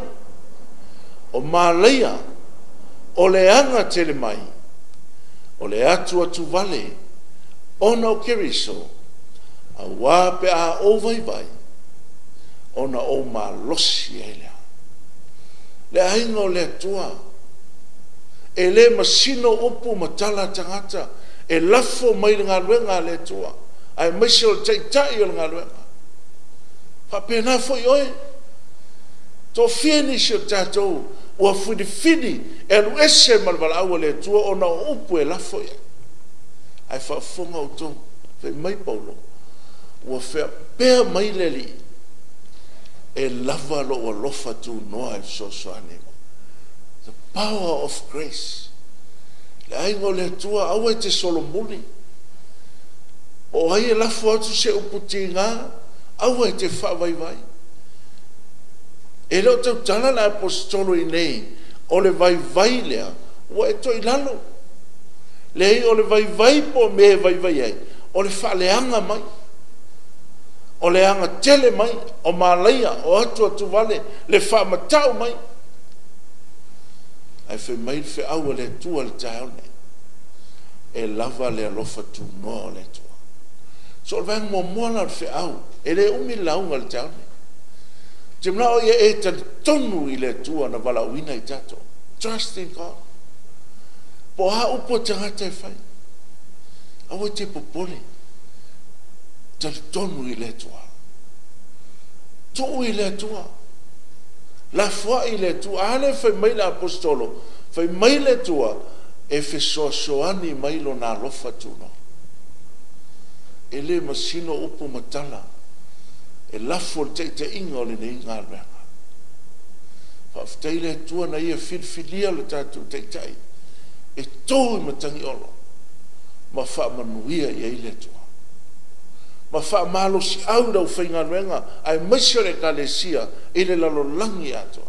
S3: o malaia, o le aga tele mai, o le atuatuvale, ona o Keriso, auā pe a ou vaivai, ona ou malosi ai lea. Le aiga o le Atua, e le masino upu ma tala a tagata e lafo mai le galuega a le Atua, aemaise o le taitai o le galuega. Faapena foi oe, toafia nisi o tatou ua filifili e alu ese ma le valaau a le Atua ona o upu e lafo i ai. Ae faafofoga outou, fai mai Paulo, ua faapea mai le Alii, e lava lou alofa tunoa e fesoasoani. The power of grace. Le aiga o le Atua, aua e te solomuli. O ai e lafo atu se upu tiga, aua e te faavaivai. E le o tautala le aposetolo i nei, o le vaivai lea, ua e toilalo. Leai, o le vaivai po o mea e vaivai ai, o le faaleaga mai, o le aga tele mai, o malaia, o atuatuvale, le faamatau mai. Ae fai mai le feau a le Atua i le taeao lenei, e lava le alofa tunoa o le Atua. So o le vaega muamua la o le feau, e le umi le lauga i le taeao lenei. Ou te manao ia e talitonu i le Atua na valaauina i tatou. Trust in God. Po o a upu a tagata e fai, aua e te popole, talitonu i le Atua. Tuu i le Atua. Lafoai i le Atua. A lea fai mai le aposetolo, fai mai le Atua, e fesoasoani mai lona alofa tunoa. E le masino upu ma tala, e lafo le taitaiga o lenei galuega. Faafetai le Atua na ia filifilia le tatou taitai e tu i matagiolo ma faamanuia i ai le Atua. Ma faamalosiau i le aufaigaluega aemaise o le Ekalesia i le lalolagi atoa.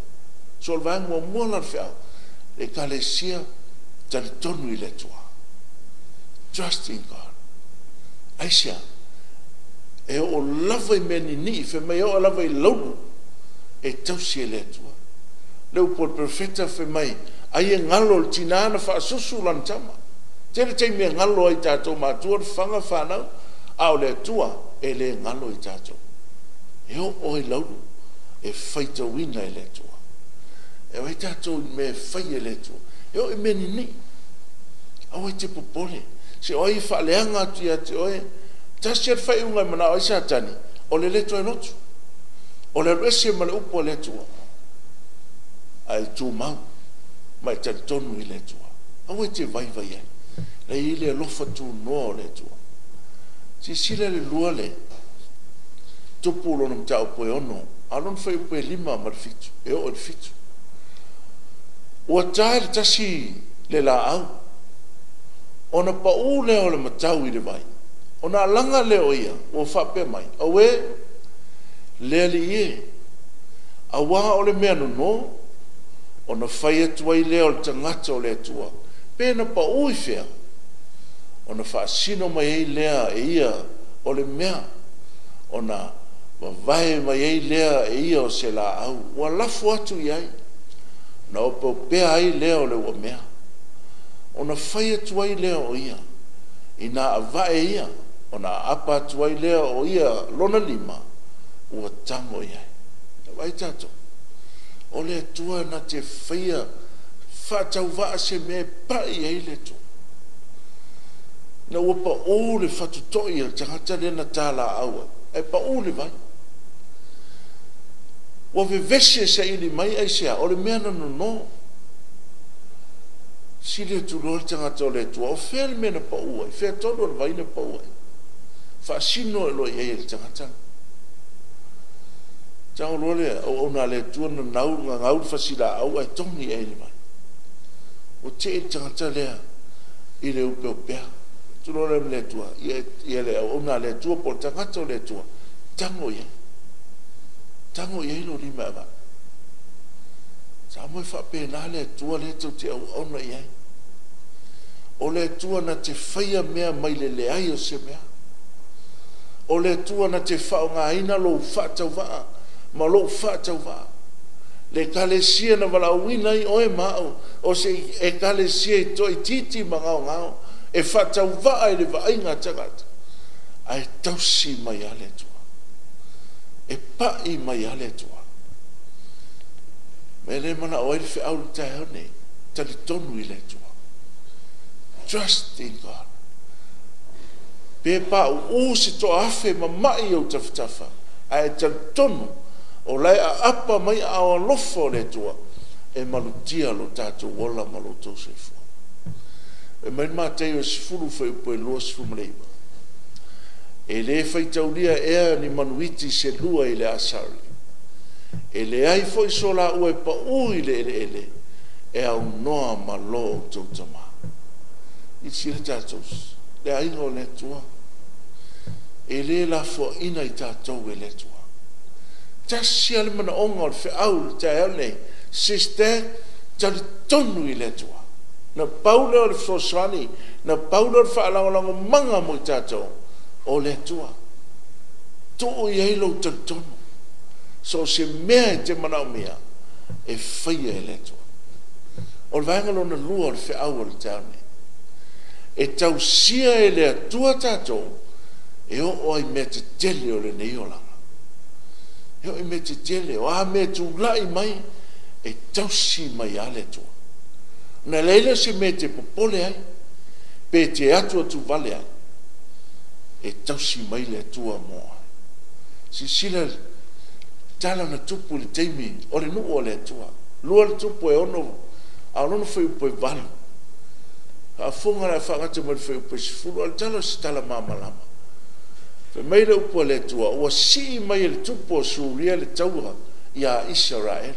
S3: So o le vaega muamua la o le feau, le Ekalesia talitonu i le Atua. Trust in God. Aisea, e oo lava i mea ninii, fai mai e oo lava i laulu, e tausi e le Atua. Le upu a le profeta fai mai, ai e galo le tina na faasusu lana tama. Tele taimi e galo ai tatou matua le faga fanau, a o le Atua e le galo i tatou. E oo ai laulu, e faitauina e le Atua. E o ai tatou i mea e fai e le Atua. E oo i mea ninii. Aua e te popole. Se o ai e faaleaga atu ia te oe, tasi le faaiuga e manao ai Satani, o le le toe lotu. O le alu ese ma le upu a le Atua. Ae tumau, ma e talitonu i le Atua. Aua e te vaivai ai. Lei i le alofa tunoa o le Atua. Silasila le lua le tupu lona mataupu e 6, a lona fuaiupu e 5 ma le 7, e oo i le 7. Ua ta e le tasi le laau, ona pau lea o le matau i le vai, ona alaga lea o ia, ua faapea mai, auē, le alii e, auā o le mea nono, ona fai atu ai lea o le tagata o le Atua, pe na pau i fea, ona faasino mai ai lea e ia o le mea, ona vavae mai ai lea e ia o se laau, ua lafo atu i ai, na opeopea ai lea o le uamea, ona fai atu ai lea o ia, ina avae ia, ona aapa atu ai lea o ia lona lima, ua tago i ai. Vaai tatou, o le Atua na te faia faatauvaa se mea e pai ai le Atua. Na ua pau le fatutoi a le tagata lea na talaau ai, e pau le vai. Ua vevesi e saili mai aisea, o le mea na nono. Sili atu loa le tagata o le Atua, o fea le mea na pau ai, fea tonu o le vai na pau ai. Faasino e loa i ai e le tagata. Tago loa le auauna a le Atua na nau, gagau le fasilaau ae togi ai le vai. Ua tei le tagata lea i le upeupea. Tu loa lea ma le Atua, ia le auauna a le Atua po o le tagata o le Atua, tago i ai. Tago i ai lo lima e avatu. Sa mo e faapena le Atua lea tou te auauna i ai. O le Atua na te faia mea mai le leai o se mea. O le Atua na te faaaogaina lou faatauvaa ma lou faatauvaa. Le ekalesia na valaauina ai oe ma au, o se ekalesia e toaitiiti ma gaogao, e faatauvaa i le vaaiga a tagata, ae tausi mai lava le Atua. E pai mai lava le Atua. O le mea lea e manao ai le feau i le taeao lenei, talitonu i le Atua. Trust in God. Pe pauu se toaafe mamai i ou tafatafa, ae talitonu o la e aapa mai aao alofa o le Atua e malutia lo tatou ola ma lo outou soifua. Fai mai le Mataio 10 fuaiupu e 29, E le faitaulia ea ni manuiti se lua i le asari, e leai foi so laua e pau i le eleele, e aunoa ma lo outou Tama. Silasila tatou, le aiga o le Atua, e le lafoaina i tatou e le Atua. Tasi lava le manaoga o le feau i le taeao lenei, sister, talitonu i le Atua. Na pau lea o le fesoasoani, na pau lea o le faalagolagomaga mo i tatou, o le Atua. Tuu i ai lou talitonu. So o se mea e te manaomia, e faia e le Atua. O le vaega lona lua o le feau o le taeao nei, e tausia e le Atua tatou e oo ai i mea tetele o lenei olaga. E oo i mea tetele, o a mea e tulai mai, e tausi mai lava le Atua. Ona leai lea o se mea e te popole ai, pe te atuatuvale ai, e tausi mai le Atua mo oe. Silasila i le tala na tupu i le taimi o le nuu o le Atua. Lua le tupu e ono, a o lona fuaiupu e 8. Faafofoga o le a faagata mai le fuaiupu e 10, o le tala o se tala malamalama. Fai mai le upu a le Atua, ua sii mai e le tupu o Suria le taua ia Isaraelu.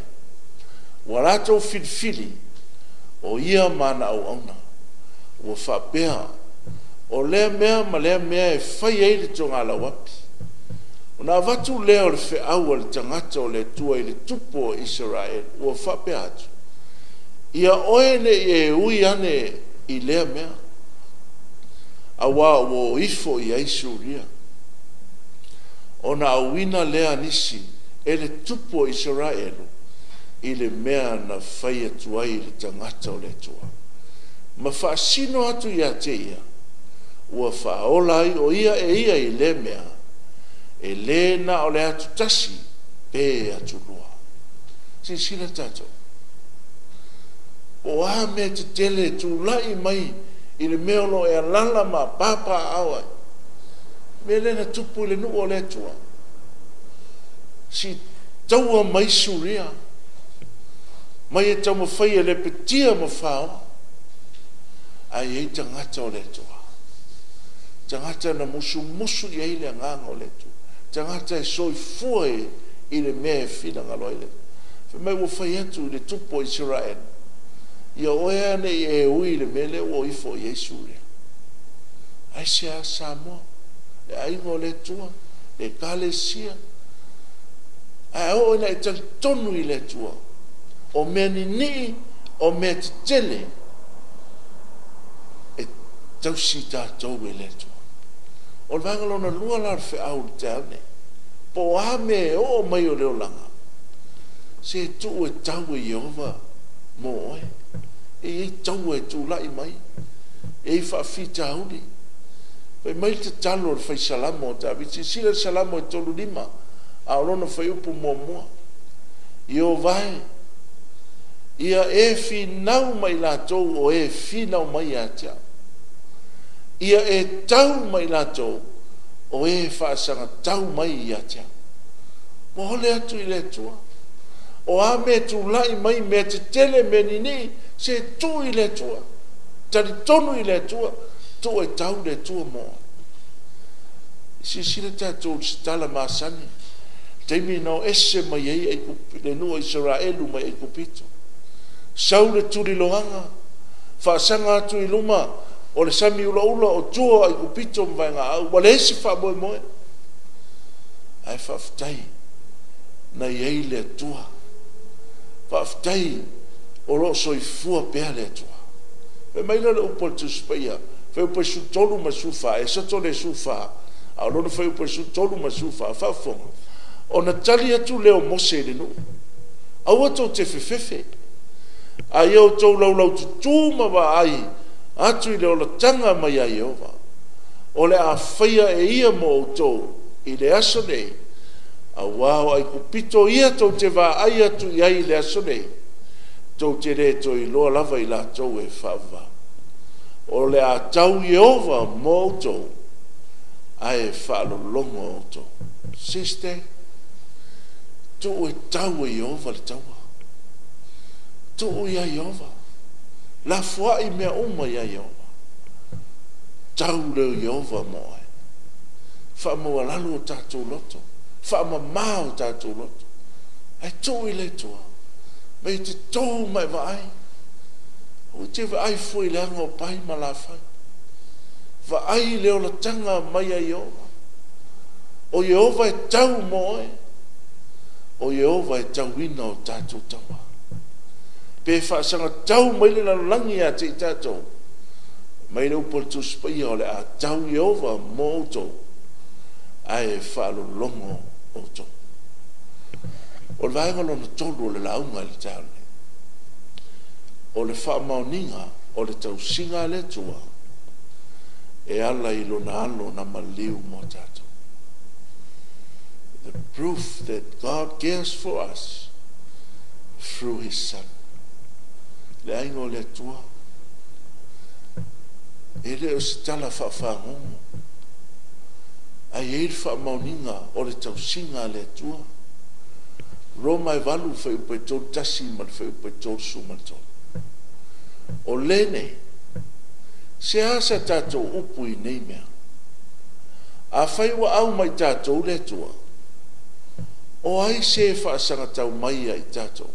S3: Ua latou filifili o ia ma ana auauna. Ua faapea, o lea mea ma lea mea e fai ai le togalauapi. Ona avatu lea o le feau a le tagata o le Atua i le tupu o Isaraelu, ua faapea atu, ia oe ne i e ui ane i lea mea, auā ua o ifo i ai Suria. Ona auina lea nisi e le tupu o Isaraelu i le mea na fai atu ai le tagata o le Atua, ma faasino atu ia te ia, ua faaola ai o ia e ia i lea mea, e le na o le atu tasi pe atu lua. Silasila tatou, po o a mea tetele e tulai mai i le mea o lo o e alaala ma papaaao ai, mea lea na tupu i le nuu o le Atua. Si taua mai Suria, mai e taumafai e lepetia ma faoa, ae i ai tagata o le Atua. Tagata na musumusu i ai le agaga o le Atua. Tagata e soifua i le mea e finagalo ai le Atua. Fai mai ua fai atu i le tupu o Isaraelu, ia oe ane i e ui i le mea lea ua ifo i ai Suria. Ai se a Samoa, le aiga o le Atua, le ekalesia. Ae oo ina e talitonu i le Atua, o mea ninii, o mea tetele, e tausi tatou e le Atua. O le vaega lona lua la o le feau i le taeao nei, po o a mea e oo mai o le olaga, se tuu e tau e Ieova mo oe. E i ai taua e tulai mai, e i ai faafitauli. Fai mai le tatalo o le faisalamo o Tavita, silasila le salamo e 35, a o lona fuaiupu muamua. Ieova e, ia e finau mai latou o e finau mai ia te au. Ia e tau mai latou o e faasagatau mai ia te au. Ua ole atu i le Atua. O a mea tulai mai, mea tetele, mea ninii, se tuu i le Atua. Talitonu i le Atua, tuu e tau le Atua mo oe. Silasila tatou i se tala masani, taimi na o ese mai ai le nuu o Isaraelu mai Aikupito. Sau le tuliloaga, faasaga atu i luma o le sami ulaula o tua o Aikupito ma vaegaau, ua leai se faamoemoe. Ae faafetai na i ai le Atua. Faafetai o lo o soifua pea le Atua. Fai mai lea o le upu a le Tusi Paia, fuaiupu 13 ma le 14, Esoto le 14, a o lona fuaiupu 13 ma le 14, faafofoga, ona tali atu lea o Mose i le nuu, aua tou te fefefe, a ia outou laulaututu ma vaai atu i le olataga mai ia Ieova, o le a faia e ia mo outou i le aso nei, aua o Aikupito ia tou te vaai atu i ai i le aso nei, tou te le toe iloa lava i latou e faavavau. O le a tau Ieova mo outou, ae faalologo outou. Sister, tuu e tau e Ieova le taua. Tuu ia Ieova. Lafoai mea uma ia Ieova. Tau leo Ieova mo oe. Faamaualalo o tatou loto. Faamama o tatou loto. Ae tuu i le Atua. Mei te tō mai vaai. O te vaai fua i le aga o pai ma lafai. Vaai le olataga mai a Ieova. O Ieova e tau mo oe. O Ieova e tauina o tatou taua. Pe faasaga tau mai le lalolagi ia te i tatou. Mai le upu a le Tusi Paia o le a tau Ieova mo outou, ae faalologo outou. O le vaega lona tolu o le lauga i le taeao nei, o le faamaoniga o le tausiga a le Atua e ala i lona alo na maliu mo tatou. The proof that God cares for us through His Son. Le aiga o le Atua, e le o se tala faafagogo, ae i ai le faamaoniga o le tausiga a le Atua. Roma e 8 fuaiupu e 31 ma le fuaiupu e 33. O lenei, se a sa tatou upu i nei mea? Afai ua au mai tatou le Atua, o ai se e faasagatau mai ia i tatou?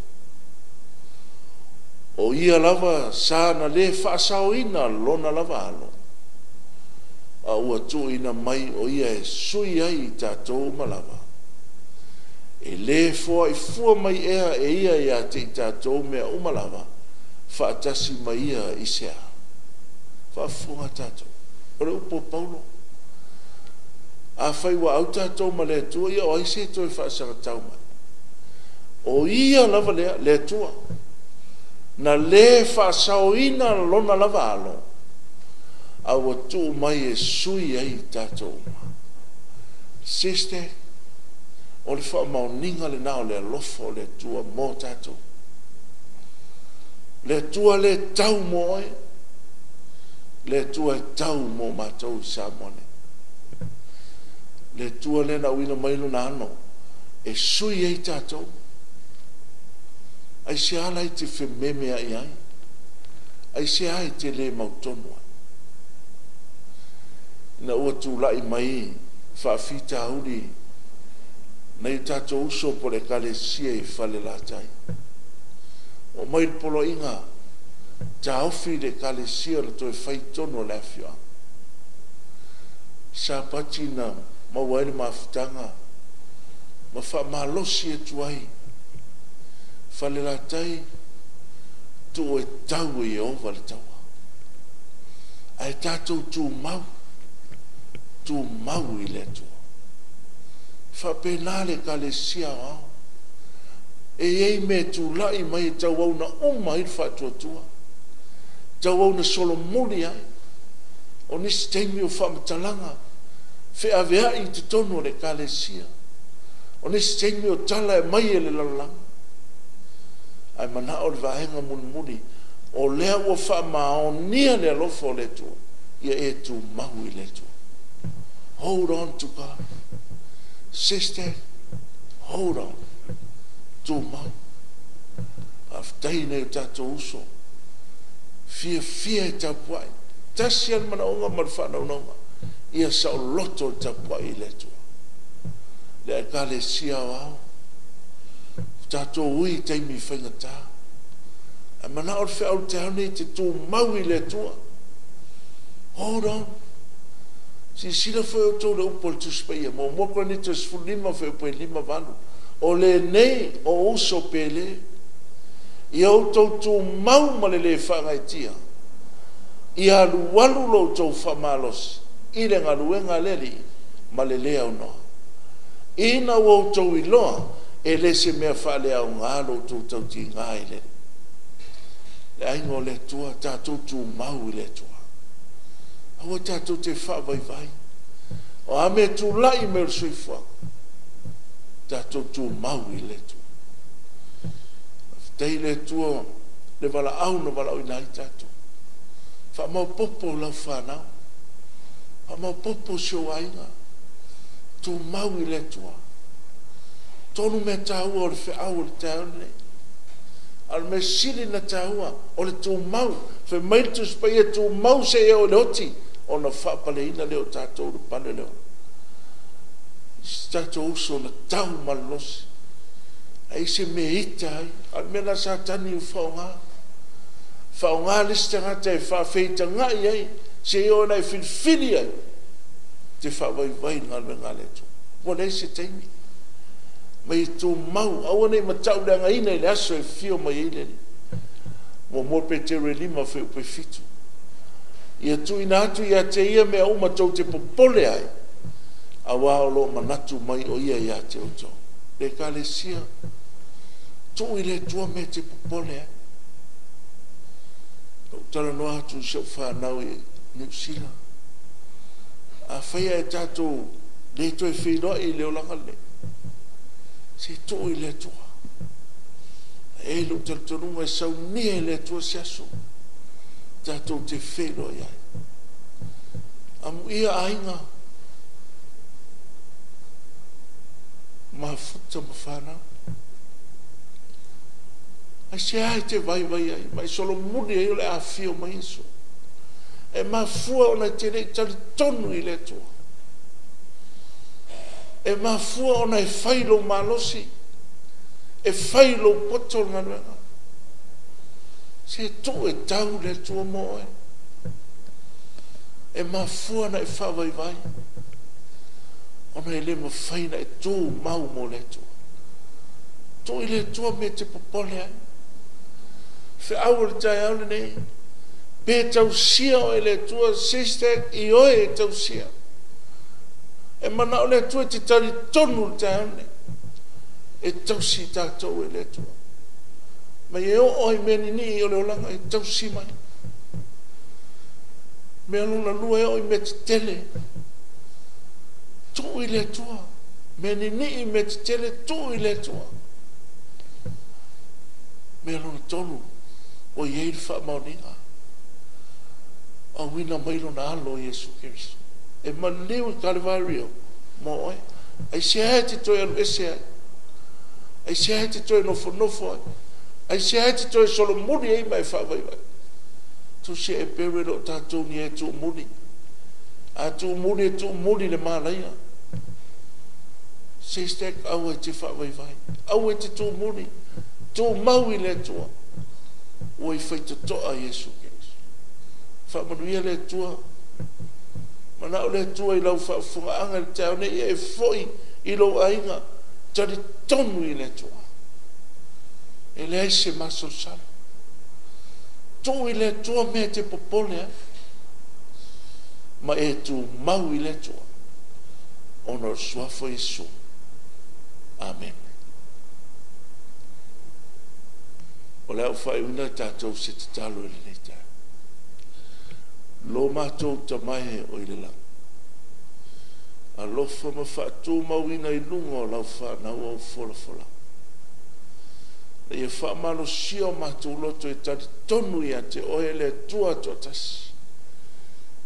S3: O ia lava sa na le faasaoina lona lava alo, a ua tuuina mai o ia e sui ai i tatou uma lava. E le foaifua mai ea e ia ia te i tatou mea uma lava, faatasi mai ia i se a. Faafofoga tatou. O le upu a Paulo, afai ua au tatou ma le Atua, ia o ai se toe faasagatau mai? O ia lava lea, le Atua, na le faasaoina lona lava alo, a ua tuu mai e sui ai i tatou uma. Sister, o le faamaoniga lena o le alofa o le Atua mo tatou. Le Atua le tau mo oe, le Atua e tau mo matou i Samoa nei. Le Atua lea na auina mai lona alo e sui ai tatou. Ai se ala i te fememe ai ai. Ai se ai te le mautonu ai. Ina ua tulai mai faafitauli nai o tatou uso po le Ekalesia i Falelatai. O mai le poloaiga taofi le Ekalesia o le toe fai tonu o le afioaga. Sapati na maua ai le mafutaga ma faamalosi atu ai Falelatai, tuu e tau e Ieova le taua. Ae tatou tumau, tumau i le Atua. Faapena le Ekalesia aoao. E i ai mea tulai mai e tauau na uma ai le faatuatua, tauau na solomuli ai, o nisi taimi o faamatalaga feaveai i totonu o le Ekalesia, o nisi taimi o tala e mai e le lalolagi. Ae manao le vaega mulimuli, o lea ua faamaonia le alofa o le Atua, ia e tumau i le Atua. Hold on to God. Sister, hold on. Tumau. Faafetai nei o tatou uso. Fiafia e tapuai. Tasi a le manaoga ma le faanaunauga, ia saoloto le tapuai i le Atua. Le Ekalesia aoao, tatou ui i taimi faigata. Ae manao le feau le taeao nei te tumau i le Atua. Hold on. Silasila foi outou le upu a le Tusi Paia, 1 Korinito 15 fuaiupu e 58. O lenei o uso pele. Ia outou tumau ma le lē faagaeetia, ia alualu lo outou faamalosi i le galuega a le Alii ma le lē aunoa, ina ua outou iloa e le se mea faaleaoga lo outou tautiga i le Alii. Le aiga o le Atua, tatou tumau i le Atua. Aua tatou te faavaivai. O a mea e tulai mai o le soifuaga, tatou tumau i le Atua. Faafetai i le Atua le valaau na valaauina ai tatou. Faamaopoopo lau fanau, faamaopoopo si ou aiga, tumau i le Atua. Tolu mea taua o le feau o le taeao lenei. A o le mea sili ona taua, o le tumau. Fai mai le Tusi Paia, tumau seia oo i le oti, ona faapaleina lea o tatou i le pale o le ola. Si tatou uso na tau malolosi, a i se mea e ita ai, a o le mea lena a Satani ua faaaoga. Faaaoga le isi tagata e faafeitagai ai, seia oo ina e filifili ai, e te faavaivai i le galuega a le Atua. Ua leai se taimi. Ma ia tumau, aua ne i matauleagaina i le aso e afio mai ai le Alii. 1 Peteru 5 fuaiupu 7. Ia tuuina atu ia te ia mea uma tou te popole ai, auā o lo o manatu mai o ia ia te outou. Le Ekalesia, tuu i le Atua mea e te popole ai. Na ou talanoa atu i si ou fanau i Niu Sila. Afai ae tatou le toe feiloai i le olaga lenei, se tuu i le Atua. E i ai lou talitonuga e saunia e le Atua se aso tatou te feiloai ai. Amuia aiga, mafuta ma fanau. Aisea e te vaivai ai, ma e solomuli ai o le a afio mai Iesu? E mafua ona e te le i talitonu i le Atua. E mafua ona e fai lou malosi, e fai lou poto le galuega. Se tuu e tau le Atua mo oe. E mafua ona e faavaivai, ona e le mafai ona e tumau mo le Atua. Tuu i le Atua mea e te popole ai. Feau o le taeao lenei, pe tausia oe e le Atua, sister, i oe e tausia. E manao le Atua e te talitonu le taeao lenei, e tausi tatou e le Atua. Ma e oo ai mea ninii o le olaga e tausi mai. Mea lona lua e oo i mea tetele, tuu i le Atua. Mea ninii, mea tetele, tuu i le Atua. Mea lona tolu, ua i ai le faamaoniga, auina mai lona alo Iesu Keriso. E maliu i Kalevario mo oe. Aisea e te toe alu ese ai? Aisea e te toe nofonofo ai? Aisea e te toe solomuli ai ma e faavaivai? Tusi e pewe lo tatou ni e tuumuli. A tuumuli e tuumuli le malaia. Sister, aua e te faavaivai. Aua e te tuumuli. Tumau i le Atua. Ua i faitotoa Iesu Keriso. Faamanuia le Atua. Manao le Atua i lau faafofogaaga i le taeao nei, ia e foi i lou aiga, talitonu i le Atua. E leai se masalosalo. Tuu i le Atua mea e te popole ai, ma e tumau i le Atua, ona o le suafa o Iesu. Amen. O le a ou faaiuina tatou se tatalo i lenei taeao. Lo matou tamae o i le lagi, alofa ma faatumauina i luga o lau fanau au folafola. Ia faamalosia o matou loto e talitonu ia te oe le Atua toatasi,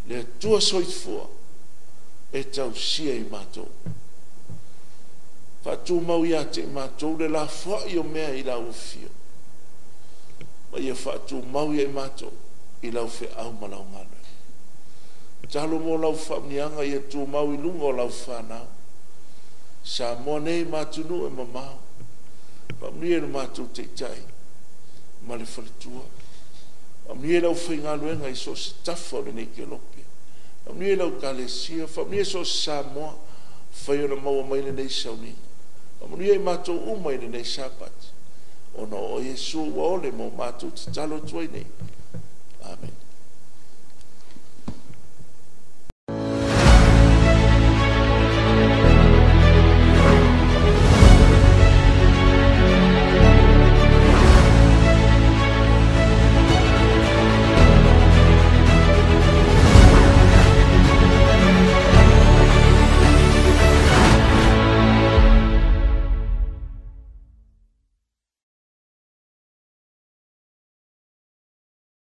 S3: le Atua soifua e tausia i matou. Faatumau ia te i matou le lafoai o mea i lau afio, ma ia faatumau ia i matou i lau feau ma lau galuega. Talo mo lau faamanuiaga ia tumau i luga o lau fanau. Samoa nei ma atunuu e mamao. Faamanuia i le matou taitai ma le faletua. Faamanuia i lau faigaluega i so o se tafa o lenei kelope. Faamanuia i lau ekalesia. Faamanuia i so o se Samoa fai ona maua mai lenei sauniga. Faamanuia i matou uma i lenei Sapati. Ona o Iesu ua ole mo mātou tatalo atu ai nei.